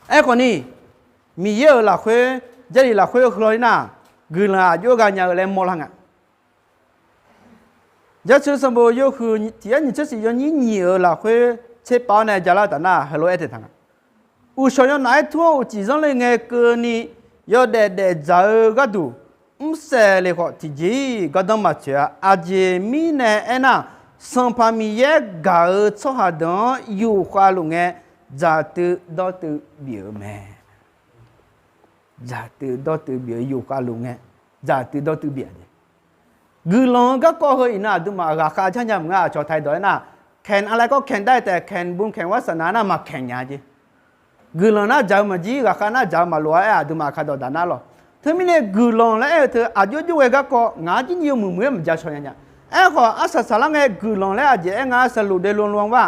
Aerkhawf ni, Miqyaer-euq lafkhoer, Jarlif lafkhoer heu law-ir nar, guiqlanq aqjox gha nya-eu laer mawrlar nga. Jarcoer sanqbof yawhuiq tiq yar nyiq tser siq yawnyir nyiq-euq lafkhoer tserpav-awr nae jalar-eu taf nar heulof-aer taeq taq nga. Uqshawq yawnaf-aer tur-anr uqcif zanr le ngae keuvni yawdaef daefdzaq-eu gharduq, mrsaef le khawf tiqjeq-iq gardanr maqtsoeq-a. Aqjeq mirnae aernar, Sanqpaq Miqyaer gaq-eu tsawrhaq deuq-anr yufkhav luf ngae, dzaqtuiv dawrtuiv bif-euq mae. Dzaqtuiv dawrtuiv bif-eu yufkhav luf ngae, dzaqtuiv dawrtuiv bif-a jeq. Guiqlanq-eu garkawv heu iqnan aqduimaf ghaqkhav jar nya maqngeur-a. Aqcawq taq-aer dawq-aer nar, แข่ง อะไรก็แข่งได้ แต่แข่งบุญแข่งวาสนา nar maqkhaeq nya jeq. Guiqlanq nar dzaq-eu maqjir, ghaqkhav nar dzaq-eu maqloq-a aer aqduimaf aqkar dawq daq nar lawq. Teumirnae guiqlanq laer aer-eu teu aqjox jov ghae garkawv ngaq-anr jir nyiq-eu muiq muiq-aer maqjav shaw nya nya. Aerkhawf arsaq saqlar ngae guiqlanq laer aqjeq aer nga saqluf dae lon lon-a.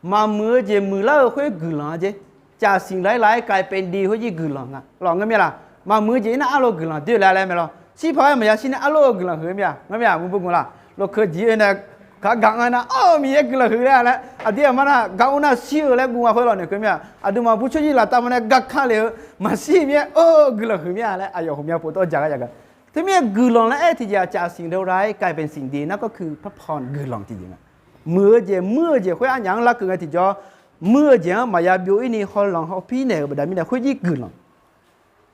Maqmuiq-eu jeq muiqlar-eu khoer guiqlanq-a jeq. จากสิ่งร้ายๆ กลายเป็นดี khoer jir guiqlanq nga lawq, ngeur mir-a laq? Maqmuiq-eu jeq ir nar arlo guiqlanq doer-eu laer laer mae lawr. Shirpaq-aer maqya shir nae arlo-eu guiqlanq huiq-eu mir-a, ngeur mir-a? Maqbur gu laq. Lofkeuv jeq-ir nae kaq gaq nga nar, Awr, Miqyaer guiqlanq huiq laer laer aqdir aqmar nar gar ur nar shir-eu laer guv nga khoer lawq naeq keuv mir-a. Aqduimaf burcoer jir laftav ma nae garkar le-eu maqshir mir-aer, Awr, guiqlanq huiq mir-a laer aqyawf ghawqmya pov tawr ja gar ya ga. Teumirnae guiqlanq laer aer-eu tiqjeq-aq จากสิ่งเลวร้ายกลายเป็นสิ่งดี nar garkeuv parpan-eu guiqlanq tiqjeq nga. Muiq-eu jeq muir-eu jeq khoer arnyaf-anr larkeuv ngae tiqjawr, muir-eu jeq-anr maqya byov-ir ni hawlanq hawpir naeq-euq baqda mirnae khoer jir guiqlanq.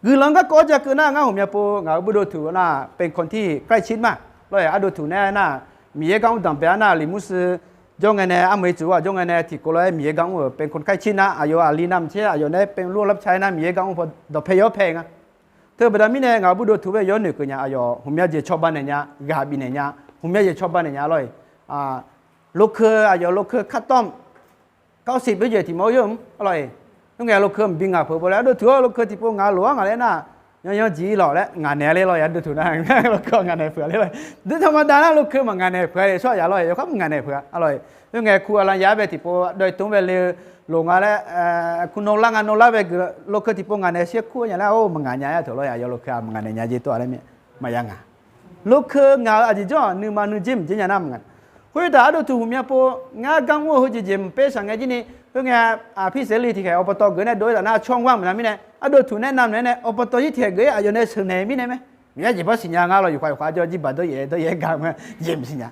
Guiqlanq-anr garkawv-awr ja keuv nar ngar ghawqmya pov ngaq-euq buidov tuq nar เป็นคนที่ใกล้ชิด ma. Lawr-iq ardov tuq nae aernar, Miqyaer gar mr danqbae-a nar 李牧师 jawr ngae nae armawf-ir tsuif-aq jawr ngae nae tiqkov lof-aer Miqyaer gar mr-euq เป็นคนใกล้ชิด nar aqyawf aqli navmaqtser aqyawf nae เป็นลูกรับใช้ nar Miqyaer gar mr paw dawqpae yawr pae nga. Teu baqda mirnae ngaq-euq buidov tuq bae yawr noeqkeuv nya aqyawf ghawqmya jeq cawba naeq nya, ghaq bifnaeq nya, ghawqmya jeq cawba naeq nya lawr-iq. Lokeu aqyawf lokeu ข้าวต้ม kar siq byoer jeq tiq mawr-eu yawr-mr lawr-iq. Khoerngae lokeu maqbi ngaq peuq pov laer ardov tuq-awr lokeu tiqpov ngaq loq-ar ngaq laer nar, yanyan jeq-ir lawq laer ngaq naeq-a ler lawr-iq ardov tuq nar, lokeu ngaq naeq peuq-a ler lawr-iq. Dui tanqma dav nar lokeu maqngaq naeq peuq-a tsawrhaq ya lawr-iq, yawkhav maqngaq naeq peuq-a lawr-iq. Khoerngae kur aqlan ya-aer bae tiqpov dawv-ir tmr bae le-eu loq nga laer, kur nawr lar nga nawr lar bae guiq lokeu tiqpov ngaq naeq shir kur-eu nya laer, or, maqngaq nya-aer teuq lawr-iq, aqyawf lokeu-aq maqngaq naeq nya jeq tawv-a laer mir, maqya ngaq. Lokeu ngaq-euq aqjeq jawr-aq nuima nuijer maqjer nya nar maqngaq. Khoertav ardov tuq ghawqmya pov ngar gar mr-eu heujeq jeq maqper shaq ngae jir ni, khoerngae aqpir saeqli tiqkhaeq อบต. geuf nae dov-ir taf nar tsawrhaq ghaq maqnav mirnae ardov tuq nae navnaeq nae อบต. jir tiqkhaeq geuf-ir aqyawf nae sheuqnaeq mirnae mae. Miqyaer jeq par siqnya nga lawr, yufkhav yufkhav jawr jir baq dawryaef dawryaef-aer ga ma, jeq maqsiq nya.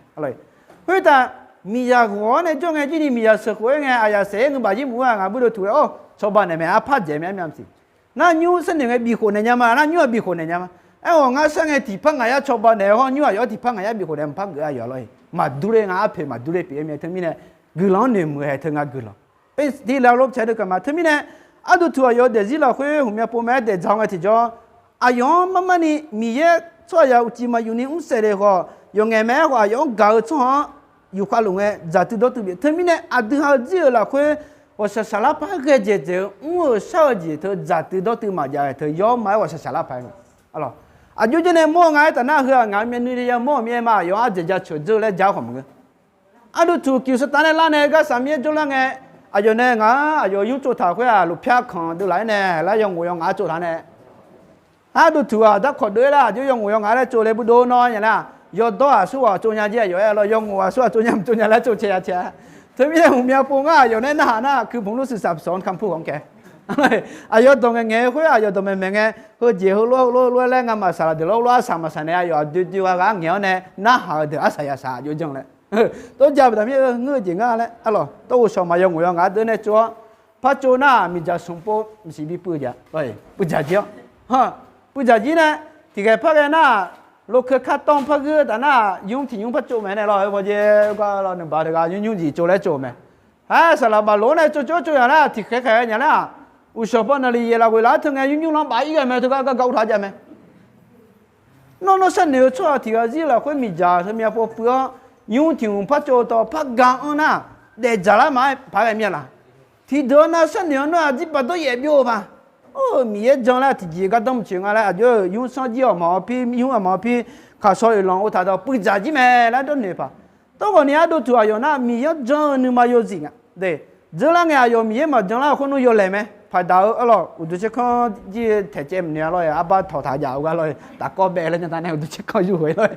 Khoertav miqzaq ghawq-awr nae jawr ngae jir ni miqzaq sheuqkhof-aer ngae aqyaf saef-aer ngeur baf jir mq-ur-aq ngaq buidov tuq-aer, or, cawba naeq mae, arpar dzaeq mae, armyav maqsiq. Nar nymr sharnoeq ngae bifkhof naeq nya ma, nar nymr-aq bifkhof naeq nya ma. Aerkhawf ngar shar ngae tiqpar ngaq yar cawba naeq-eu hawr nymr aqyawf tiqpar ngaq yar bifkhof naeq maqpar geuf-a yawf lawr-iq. Maqdur ler nga arpoeq maqdur ler pyeuf-aer mae teumirnae guiqlanq-anr noeqmuiq haeq teu nga guiqlanq. Tiq lav lov cae deuq kaq ma teumirnae ardov tuq aqyawf daefzir lafkhoer ghawqmya pov ma-aer daefdzaq-eu ngae tiqjawr, aqyawf-anr marmar ni Miqyaer tsawrhaq ya uqcif maqyuf ni mr saef le khawf yawqngaef mae-aer khawf aqyawf-anr gaq-eu tsawrhaq-anr yufkhav luf ngae dzaqtuiv dawrtuiv bif. Teumirnae aqdui ha-eu jir-euq lafkhoer ghawqshaq shaq lar par ghae dzaeq dzaeq-eu mr-euq shar-eu jeq teu dzaqtuiv dawrtuiv maqjav-aer teu yawr ma-aer ghawqshaq shaq lar paq-aer nga. Aqjox jawr nae mawr-eu nga aertaf nar heu-aq ngaq-euq myavnuiv ya yamawr-euq mir-aer ma aqyawf-anr ardzaeq jaceuq dzeur laer ja-awr khawf maqngeur. Ardov tuq kiq saqtaf nae lar nae garsaq mir-aer jawrlar ngae, aqyawf nae ngaq-anr aqyawf nymr tsov taq khoer-aq lufpyar kanq deuv laf-aer nae laer yaw ngoq yaw ngaq-aer tsov taq nae, ardov tuq-aq darkawq deuv-aer lar aqjox yaw ngoq yaw ngaq-aer laer tsov laer burdov nawr nya nar, yawdawr-aq surghaq tsov nya jir aqyawf-aer lawr, yaw ngoq-aq surghaq tsov nya maqtsov nya laer tsov cae ya cae-a. Teumirnae ghawqmya pov ngar aqyawf nae narhaq nar kuiq bmq lur siqsaq psawq-anr kampuq hawq-anr kae aqyawf dawq ngaeqngaeq-eu khoer aqyawf dawqmaeq maeq ngae, heujeq heulof heulof heulof-aer laer ngamaf saqlaq deuq lawr lof arsaq maqsaq naeq aqyawf aqdui dui gha gha-anr ngaeq-awr nae narhaq-eu deuq arsaq ya saq aqjox janr laer Tov ja baqda mir-eu ngeur-eu jeq ngar laer arlawq, tov ghovshaw maqyaw ngoq yaw ngaq deuq nae tsov-awr, par tsov nar miqdzaq smq pov maqsiq bi puiv-eu jeq, puiv dzaq jir-awr, puiv dzaq jir nae, tiqkhaeq par ghae nar, lokeu kar tawr par geur taf nar, nymr tiq nymr par tsov mae nae lawr, heu mawrjeq gar lawr, nuibaq teughaq nymr nymr jeq tsov laer tsov-eu mae. Aer, saqlaq baf lof-aer nae tsov tsov tsov yaq nar, tiqkhaeq khaeq-aer nya nar, uqshawq paw naqliq yaeq lafghoeq laf-aer teu ngae, nymr nymr lanr baf ir ghae mae, teugar gar gar ur taq jav mae. Nawr nawr sharnoeq-eu tsawrhaq tiq ghaq zir lafkhoer miqdzaq teu myav pov puiv-awr, nymr tiq hmq par tsov tawv par ga anr nar, daefdzaq lar ma-aer paq ghae mir-a laq. Tiqdeuq-anr nar sharnoeq-anr nar aqdir baqdawr yaef byov-eu ma. Or, Miqyaer jan laer tiqjeq gardanr maqtsoeq nga laer, aqjox-eu nymr sanr jir awq mawf-awr pir, nymr aqmawf-awr pir, kaqshaw oeqlanq ov taq dawq puiv dzaq jir mae laer dawrnoeq paq. Tawrghawq ni ardov tuq aqyawf nar Miqyaer-anr jan-eu nuima yawzif nga. Dzeurlar ngae aqyawf Miqyaer maqjan lar-eu khoer nmr yawlaeq mae. Paqdaq-eu arlawq, uqduq tserkanr jir taeqcaev maqnoeq-a lawr-e, arbar tawq taq jaf-eu gar lawr-e, taf kawv bae laer nya ta nae uqduq tserkanr yur ghoe lawr-e.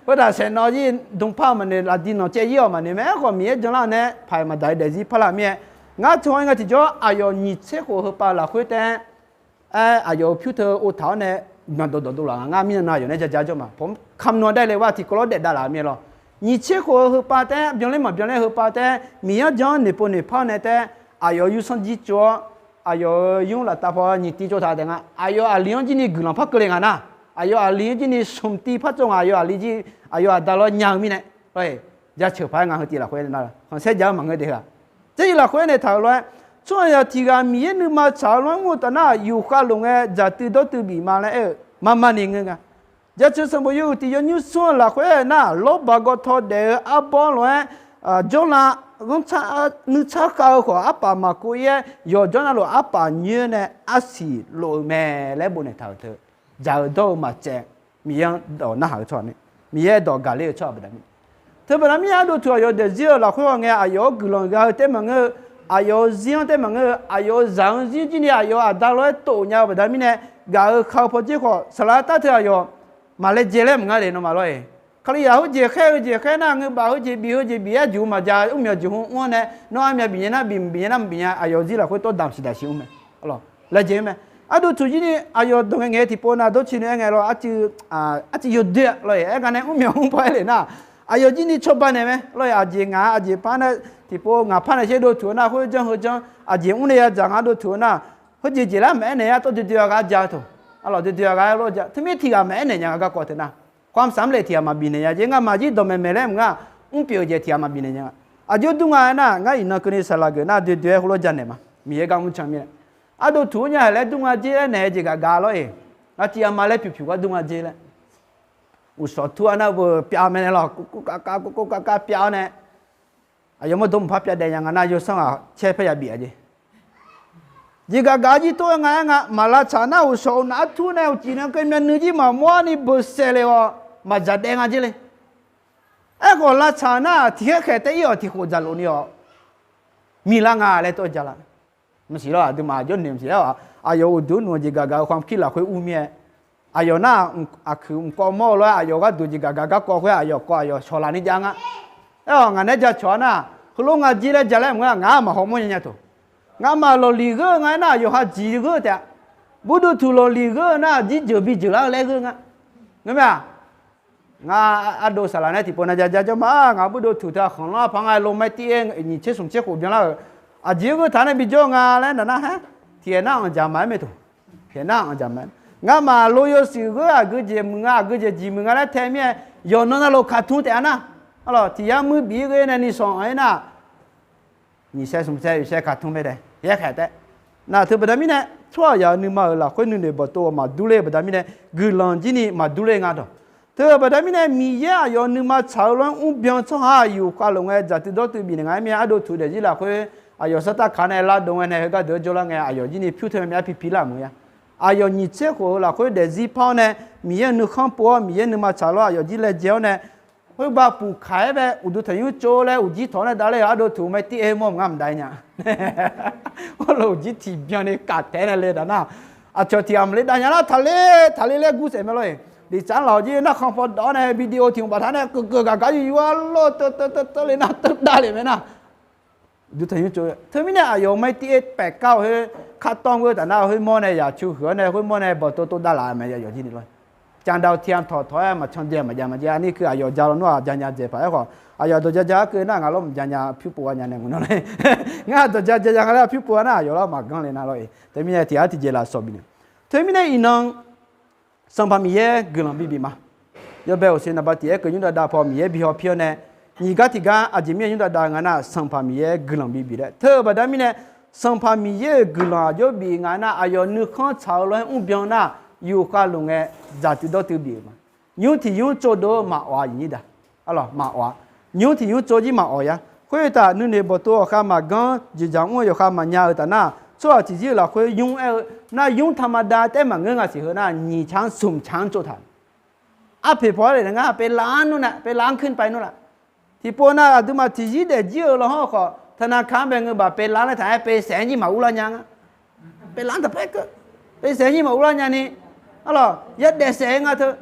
Khoertaq saeqnawv jir dmqpar-eu maqnoeq, lafdi nanqcaev ir-awq maqnoeq mae. Aerkhawf Miqyaer jan lar-eu nae paq-iq maqdaq-i daefzir par la mir-ae, ngar tawr-aer nga tiqjawr aqyawf nyiq tser khof heu pav lafkhoer taef-aer, aqyawf-euq pyur teu ov taq-awr nae myawqdawq dawqdov laf nga. Ngar mirnan aqyawf nae ja ja jawr ma. ผมคำนวณได้เลยว่า tiqkawv lawr daef dav laf mir-a lawr. Nyiq tser khof heu pav taef-aer, byanler maqbyanler heu pav taef-aer, Miqyaer-anr jan-anr noeqpov noeqpar-awr nae taef-aer, aqyawf-euq yur sanr jir tsov-awr, aqyawf-euq nymr laftav paw nyiq tiv tsov taq taef nga. Aqyawf aqli-anr jir ni guiqlanq par keuvle nga nar, aqyawf aqli-anr jir ni smq tiv par tsov nga. Aqyawf aqli jir, aqyawf aqda lawr nya-eu mirnae, jaceuq paq-aer nga heu tiv lafkhoer nar, khanqsaer ja-eu maqngeur de heu-aq. Jarlif lafkhoer nae taq-euq lof-aer, tsawrhaq yaq tiq ghaq Miqyaer nuima tsaq-eu lof-aer mr-eu taf nar, yufkhav lof ngae dzaqtuiv dawrtuiv bif ma laer aer-eu mama ni ngeur nga. Jaceuq sanqbof yawhuiq tiq yawnymr smr-eu lafkhoer nar, lawrbaq gawtaw daef-eu arbawr lof-aer, jawrlav nuirtsar khav-eu khawf arpaf maqkov ir-aer, yawqjawr navluf arpaf nyoer nae arsiq lof-eu mae laer bofnaeq taq-euq teu, dzaq-eu dawr-eu maqtsaev. Miqyaer-anr dawq narhaq-eu tsawrhaq ni, Miqyaer dawq gaqler-eu tsawrhaq baqda mirnae. Teubaqda mirnae ardov tuq aqyawf daefzir-eu lafkhoer hawngae aqyawf-anr guiqlanq gha-eu taef maqngeur-eu, aqyawf-euq zir-anr taef maqngeur-eu, aqyawf-euq zaq-anr zir jir ni aqyawf aqda lof-aer tof nya-eu baqda mirnae, gaq-eu khav-eu pawdzer khawf saqlaq tar teu aqyawf maqlaejae laer maqnga le nawmaf lawr-e. Kalizaq heujeq khaer heujeq khaer nar, ngeur baf heujeq bif heujeq bif-aer juq maqja, mrmyawq jeqhu mr-awr nae, nawr armyaq bif nya nar bif, bif nya nar maqbif nya, aqyawf zir lafkhoer tawr damq siq daq siq mr mae. Laejae-eu mae. Ardov tuq jir ni aqyawf dawq ngae ngaeq-eu tiqpov nav dawrci ni aer ngae lawr, arcuiv yawdoer-a lawr-e, aer gar nae mrmyawq mr paw-aer le nar, aqyawf jir ni cawba naeq mae lawr-e. Aqjeq ngaq-a, aqjeq par nae tiqpov ngaq par nae sher dov tuq-eu nar, khoer janr heu janr, aqjeq mr nae yadzaq nga dov tuq-eu nar, heujeq jeq laer maqaer naeq-a, tawr doe doe-a gar ja-eu tawq. Arlawq doe doe-a gar-aer lawr ja, teumir tiq ghaq maqaer naeq nya nga garkawv teu nar, ความสำเร็จ tiq ghaq maqbif naeq nya jeq, ngamaf jir dawqmaeq maeq laer mq ngar, mrpyeuf-eu jeq tiq ghaq maqbif naeq nya nga. Aqjox dur nga aer nar, ngar iqnan keuvni saqlaq geuf nar doe doe-aer khoerlof ja naeq ma. Miqyaer gar mr can mirnae, ardov tuq-ar nya-euq laer dur nga jer laer naeq-eu jeq gaq gaq lawr-e. Aqciq aqma laer pyuq pyuq gar dur nga jer laer, uqshawq tur-a nar beu pyav mae nae lawr, kurkur kavkav kurkur kavkav pyav-awr nae, aqyawf mawrdo mqpar pyav daef nya nga nar, yawsanr ghaq caer par ya bif-a jeq. Jeq gaq gaq-a jir tov-aer nga aer nga, maqlavtsaq nar uqshawq uqnaf artur nae uqcif nae keuv myavnuiv jir maqmawr-ar ni beusaef le-awq, maqdzaq daef nga jer le. Aerkhawf lavtsaq nar tiq khaer khaeq taef ir-awq, tiq khof dzaqlof ni-awq, miqlar nga laer tov-aer ja la. Maqsiq lawr, aqduimaf jawrnoeq maqsiq-a. Aqyawf uqduq nuq-eu jeq gaq gaq-eu ความคิด lafkhoer ur mir-aer, aqyawf nar aqkuiq mqkawv mawr-eu lof-aer aqyawf gharduq jeq gaq gaq garkawv khoer aqyawf kawv aqyawf shawq laf ni jav nga. Aer-awq ngaq naeq-aer jacawq-a nar, heulof nga jer laer ja laer mq ngar, ngaq-anr maqhaw mawr nya nya tawq. Ngamaf lawqliq gheur-eu nga aer nar, yawqha jeq gheur taef-a. Burduv tuq lawqliq gheur-eu nar, jirjeuq bijeuq lar-eu laer gheur nga. Ngeur mae-aq, ngar ardov saqlaq nae tiqpov nav ja ja jawr ma. Ngaq burduv tuq teu aqkhanq lanr arpaq nga lo maer tiv-aer nyiq tser smq tser khof byanlar-euq, aqjeq-aer gheur taq nae bijawr nga laer naq nar haer, tiqkhaeq nar anqdzaq ma-aer mae tawq. Tiqkhaeq nar anqdzaq ma-aer, ngamaf lo yawshuif gheur aqgeu jeq muiq nga, aqgeu jeq jeq muiq nga laer tae mir-aer, yawqnan navluf kaqtmr taef-a nar, arlawq tiq yar muir bif-ir ghae nae ni shawq anq-aer nar, nyiq sae smq sae oeq sae kaqtmr mae dae yaer khaeq taef. Naq teu baqda mirnae, tsawrhaq yaq-euq nuima-euq lafkhoer nuinoeq bawqtov maqdur ler-eu baqda mirnae, guiqlanq jir ni maqdur ler nga dawq. Teu baqda mirnae, Miqyaer aqyawf nuima tsaq-eu lof-aer mrbyan tsawrhaq yufkhav lof ngae dzaqtuiv dawrtuiv bifnaeq nga-aer mir-a. Ardov tuq daefzir lafkhoer aqyawf sartav kaq nae lardov ngae nae heugar deuq-aer jawrlar ngae aqyawf jir ni pyur teu myav pi pi lar mq-a. Aqyawf nyiq tser khof-eu lafkhoer daefzir par-awr nae, Miqyaer-euq nuikhanr pov-awr Miqyaer nuima tsaq lof-aer aqyawf jir laejae-awr nae, khoerbav puq kaq-aer bae uqduq tanqnymr tsov laer uqjir tawq-awr nae davler-euq ardov tuq mae tiv-aer mawr mq ngar mq dav nya. Arlawq uqjir tiqbyan ni kaq taef-aer nae le dav nar, aqcawq tiq ghaq maqle dav nya lar taqler taqler laer gur saef mae lor-e. Liftsar lawq jir narkhan paw dawq-awr nae video tiq hmq baqtaq nae keuv keuv gaq gar yur yur-a lor teu teu teu teu le nar teu dav le mae nar. Uqduq tanqnymr tsov teumirnae aqyawf mae tiv-aer paef kar-eu khoer, kar tawr ghoer taf nar khoer mawr nae yaq cu huiq-awr nae khoer mawr nae bawqtov tov dav laf mae yawqjir ni lor. Cavdav tiq-anr tawqtawq-aer maqcan dzae maqjav maqjav, aqnir keuv aqyawf ja lawnmr-aq janya dzaeq paq-aer khawf, aqyawf dawqja ja-aer keuv nar ngaq lawr maqjanya pyur pov-a nya nae ngaq nawr laer, ngar dawqja ja ya nga laer pyur pov-a nar aqyawf lawr maqganr le nar lawr-e. Teumirnae tiq ghaq tiqjeq lafsawq bifnaeq. Teumirnae iqnan Sanqpaq Miqyaer guiqlanq bibif ma. Yawbae oqse naqba tiq-aer keuv nymr dav dav paw Miqyaer bi haw pir-awr nae, nyiq gar tiq gar aqjeq mirnae nymr dav dav nga nar Sanqpaq Miqyaer guiqlanq bibif laer teu-eu baqda mirnae, Sanqpaq Miqyaer-euq guiqlanq aqjox bif nga nar aqyawf nuikhanr tsaq-eu lof-aer mr byan nar, yufkhav luf ngae dzaq tuivdawr tuivbif-euq ma. Nymr tiq nymr tsovdov-eu maqawf-a aqyuif nyir daq. Arlawq maqawf-a. Nymr tiq nymr tsov jir maqawf ya. Khoertaf nuinoeq bawqtov awqkhar maqganr jeqjaq mr-eu yawqkhar maqnya-eu taf nar, tsawrhaq tiqzir-euq lafkhoer nymr aer-eu nar nymr taqmada taef maqngeur nga siq heu nar nyiq tsaq-anr smq tsaq-anr tsov taq. Arpoeq paw-aer le ngar เป็นล้าน nmr nae เป็นล้าน ขึ้นไป nmr laf. Tiqpov nar aqduimaf tiqzir daefjir-euq law hawr khawf ธนาคาร bae ngeu baq เป็นล้าน laer taq-aer เป็นแสน jir maqur lar nya nga. เป็นล้าน taqpaer keuv, เป็นแสน jir maqur lar nyani. Arlawq yadaef saef-aer nga teu.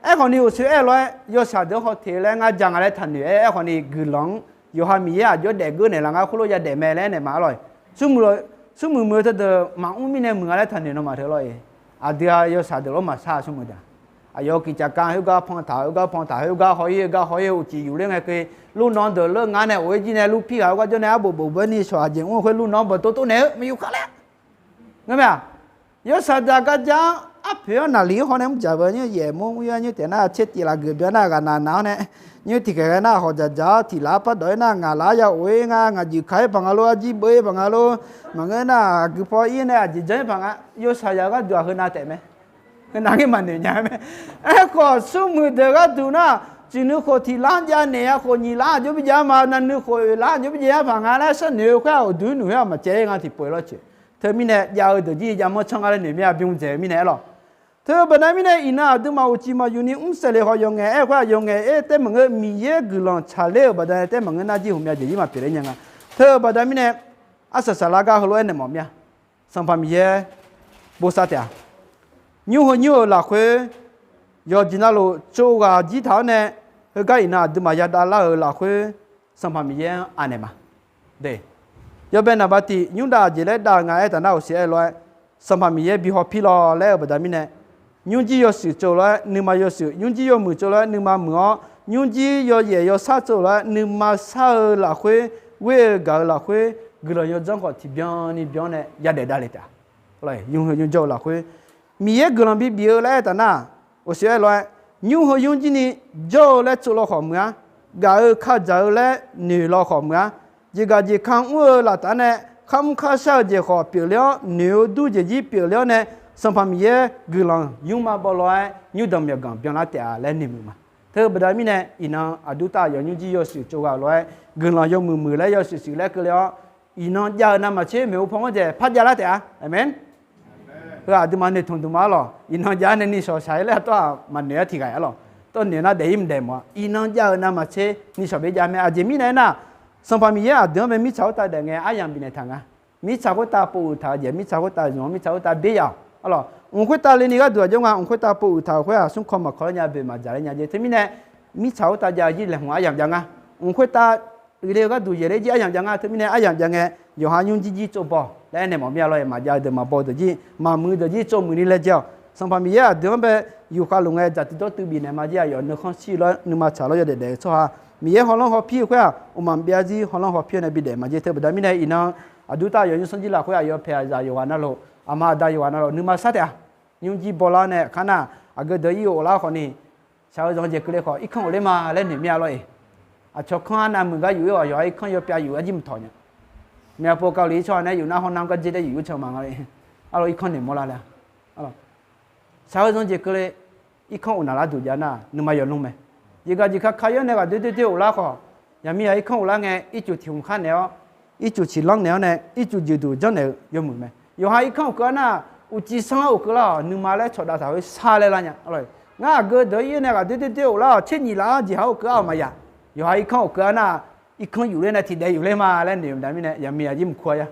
Aerkhawf ni uqshoe aer-eu lof-aer yawshaq deuq-anr hawteq laer ngar ja nga laer taqnoeq-aer aerkhawf ni guiqlanq-anr yawqha Miqyaer aqjox daefgeur naeqlaf nga khoerlof yadaef mae laer naeq ma arlawq. Smrmuiq muiq-eu teudeuq maqmr mirnae muiq nga laer taqnoeq nawmaf teu lawr-e. Aqdui-a yawshaq deuq lawr maqsar smrmuiq daq. Aqyawf-euq kiqcaq ka khoergar pan taq, khoergar pan taq, khoergar haw-ir, khoergar haw-ir, uqcif yufler ngae khe, lufnan deuq leur ngar nae of-ir jir nae lur pir ghaq-eu gar jawr nae arbof bof baerni shawq aqjeq mr-eu khoer lufnan-anr bawqtov tov naeq-eu maqyuf kar laer. Ngar mae-aq, yawshaq daq gar jar-anr arpoeq-anr naqliq-anr haw nae mr dzaq beu nymr yaeq mawr mr-ir-a nymr taef nar tser tif laf geuf byan nar ghaqnaq naq-awr nae, nymr tiqkhaeq ghae nar hawq dzaqdzaq-awr tiq laf-awr pardawq-ir nar ngaq laf-awr ya of-ir ngar ngaq juif ka-ir paq nga lor, arjir beu-ir paq nga lor, maqngeur nar aqgeu paw ir nae aqjeq jan-ir paq nga, yawshaq yaq-eu gharduq-aq heunav taef mae. Heunav ngeur maqnoeq nya mae. Aerkhawf smrmuiq deuq gharduq nar, ciqnuiv khof tiq laf-anr jav naeq-a khof nyiq laf-anr aqjox bi jav ma, navnuiv khof oeq laf-anr aqjox bi jav-ir paq nga laer sharnoeq-eu khoer-aq uqduq-ir nuq khoer-aq maqcaev-ir nga tiqpov-eu lor ceq. Teumirnae jav-eu deuq jir jav manr canr nga laer noeq mir-a bymr dzaeq-eu mirnae aerlawq. Teu baqda mirnae iqnan aqduimaf uqcif maqyuf ni mr saef le khawf yawqngaef aer khoer-aq yawqngaef aer taef maqngeur Miqyaer guiqlanq tsaqler-euq baqdanae taef maqngeur nar jir hmq mya jeq jir maqpyeuf ler nya nga. Teu baqda mirnae arsaq saqlar gar heulof-aer naeq mawf mir-a. Sanqpaq Miqyaer bosav taef-a. Nymr heu nymr-euq lafkhoer yawqjeq navluf tsov ghaq jir taq-awr nae, heugar iqnan aqduimaf yadav lar-euq lafkhoer Sanqpaq Miqyaer-anr anaeq ma. De, yawbae naqba tiq nymr dav aqjeq laer dav-eu nga aer taf nar uqshoe aer lof-aer, Sanqpaq Miqyaer bi haw pir law laer-eu baqda mirnae, nymrjir yawshuif tsov lof-aer nuima yawshuif, nymrjir yawmuiq tsov lof-aer nuima muiq-awr, nymrjir yawyaef yawsar tsov lof-aer nuima sar-eu lafkhoer, ghoer-eu gaq-eu lafkhoer guiqlanq yawdzanr khawf tiqbyan ni byan nae yadaef davle taef-a. Nymr heu nymr jawr-eu lafkhoer Miqyaer guiqlanq bibif-eu laer aer taf nar, uqshoe aer lof-aer, nymr heu nymrjir ni jawr-eu laer tsov law khawf muiq-ar, gaq-eu kadzaq-eu laer noeq law khawf muiq-ar, jeqgaq jeq kamr-eu laftaf nae, kamr kar shar-eu jeq khawf pyeufler-awr, noeq-eu dur jeq jir pyeufler-awr nae, Sanqpaq Miqyaer guiqlanq nymrma baw law-aer nymrdanq myawqganq byanlar taef-a laer noeqmuiq ma. Teu baqda mirnae, iqnan aqdur taf yawf nymrjir yawshuif tsov ghaq lof-aer, guiqlanq yawmuiq muiq laer yawshuif shuif laer keuvle-awr, iqnan jav-eu navmaqtser maeqhu paw-anr dzaeq par javlar taef-a. Aqmeq. Heu aqduimaf noeqtmq dmq ma arlawq. Iqnan jav-ar nae nishawq shaq-ir laer aqtawr-aq maqnoeq-ar tiq ghaq arlawq. Tawv noeq nar daef-ir mqdaeq mawf-a. Iqnan jav-eu navmaqtser nishawq byaer jav mae. Aqjeq mirnae aernar, Sanqpaq Miqyaer aqdui-anr bae mirtsaq khoertav daef ngae aryamq bifnaeq taq nga. Mirtsaq khoertav pov uiq taq-eu jeq, mirtsaq khoertav zmq-awr, mirtsaq khoertav byaer yaf-awq arlawq. Mq khoertav leni gharduq aqjox nga, mq khoertav pov uiq taq-euq khoer-aq, smrkawv maqkawv lar nya, boeq maqdzaq ler nya jeq. Teumirnae, mirtsaq khoertav jav-eu jir laeqhmq aryamq jav nga. Mq khoertav uiqle-eu gharduq yaeq ler jir aryamq jav nga. Teumirnae aryamq jav ngae, yawqha nymrjir jir tsov baw laer aernaeq mawf mir-a lor-eq. Maqjav-eu deuq maqbaw-eu deuq jir, maqmuiq-eu deuq jir tsovmuiq ni laejae-awq. Sanqpaq Miqyaer aqdui-anr bae yufkhav luf ngae dzaqtuiv dawrtuiv bifnaeq ma jir-aq, yawf nuikhanr shir lor-aer nuima tsaq lawr yawdaef daef-eu tsawrhaq, Miqyaer hawlanr hawpir-eu khoer-aq, mqmaq maqbyav zir hawlanr hawpir-awr nae bidaef ma jeq. Teu baqda mirnae iqnan aqdur taf yawf nymrsanr jir lafkhoer aqyawf paeq aqzaf yawqghaq navluf, aqma aqda yawqghaq navluf nuima sar taef-a. Nymrjir bawlar nae kharnar, aqgeu deuq-ir of lar khawf ni, shaq-eu zanq jeq keuvle khawf irkanr of ler ma laer noeq mir-a lor-eq. Aqcawq kanr arnav muiq gar yuf-ir-awq, yawqha irkanr yawpyav yuf-eu arjir mqtawq nya. Myavpov Kali tsawrhaq nae yufnar hawnar gar dzer daer yuf-ir can ma nga le. Arlawq irkanr noeqmawr lar le-a. Shaq-eu zanq jeq keuvle, irkanr of naq lar duq jav nar nuima yawlmr mae. Jeqgaq jeq kakar yawr nae ghaqdoer doer doer of lar khawf, yaqmiqyaq irkanr of lar ngae ircuf tiq hmq khar naeq-awr, ircuf ciqlanr naeq-awr nae ircuf jeqduq janrnaeq-eu yawmuiq mae. Yawqha irkanr of keuv-a nar, uqcif sanr-anr of keuv lar-awq, nuima laer cawqdav taq khoer sar laer lar nya. Ngar aqgeu deuq-ir nae ghaqdoer doer doer of lar-awq, tser nyiq laf-anr jeqha of keuv-a-awq maqya. Yawqha irkanr of keuv-a nar, irkanr yuf ler nae tiqdaef yuf ler ma laer noeq-eu baqda mirnae, yaqmiqyaq jir mq kur-a ya.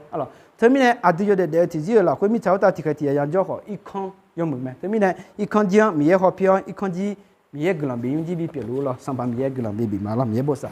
Teumirnae aqdui yawdaef daef-eu tiqzir-euq lafkhoer mirtsaq khoertav tiqkhaeq tiq yaq ya jawr khawf irkanr yawmuiq mae. Teumirnae irkanr jir-anr Miqyaer hawpir-awr, irkanr jir Miqyaer guiqlanq bif nymrjir bipyeuf luf-ur lawr, Sanqpaq Miqyaer guiqlanq bibif ma lawr, Miqyaer bosav.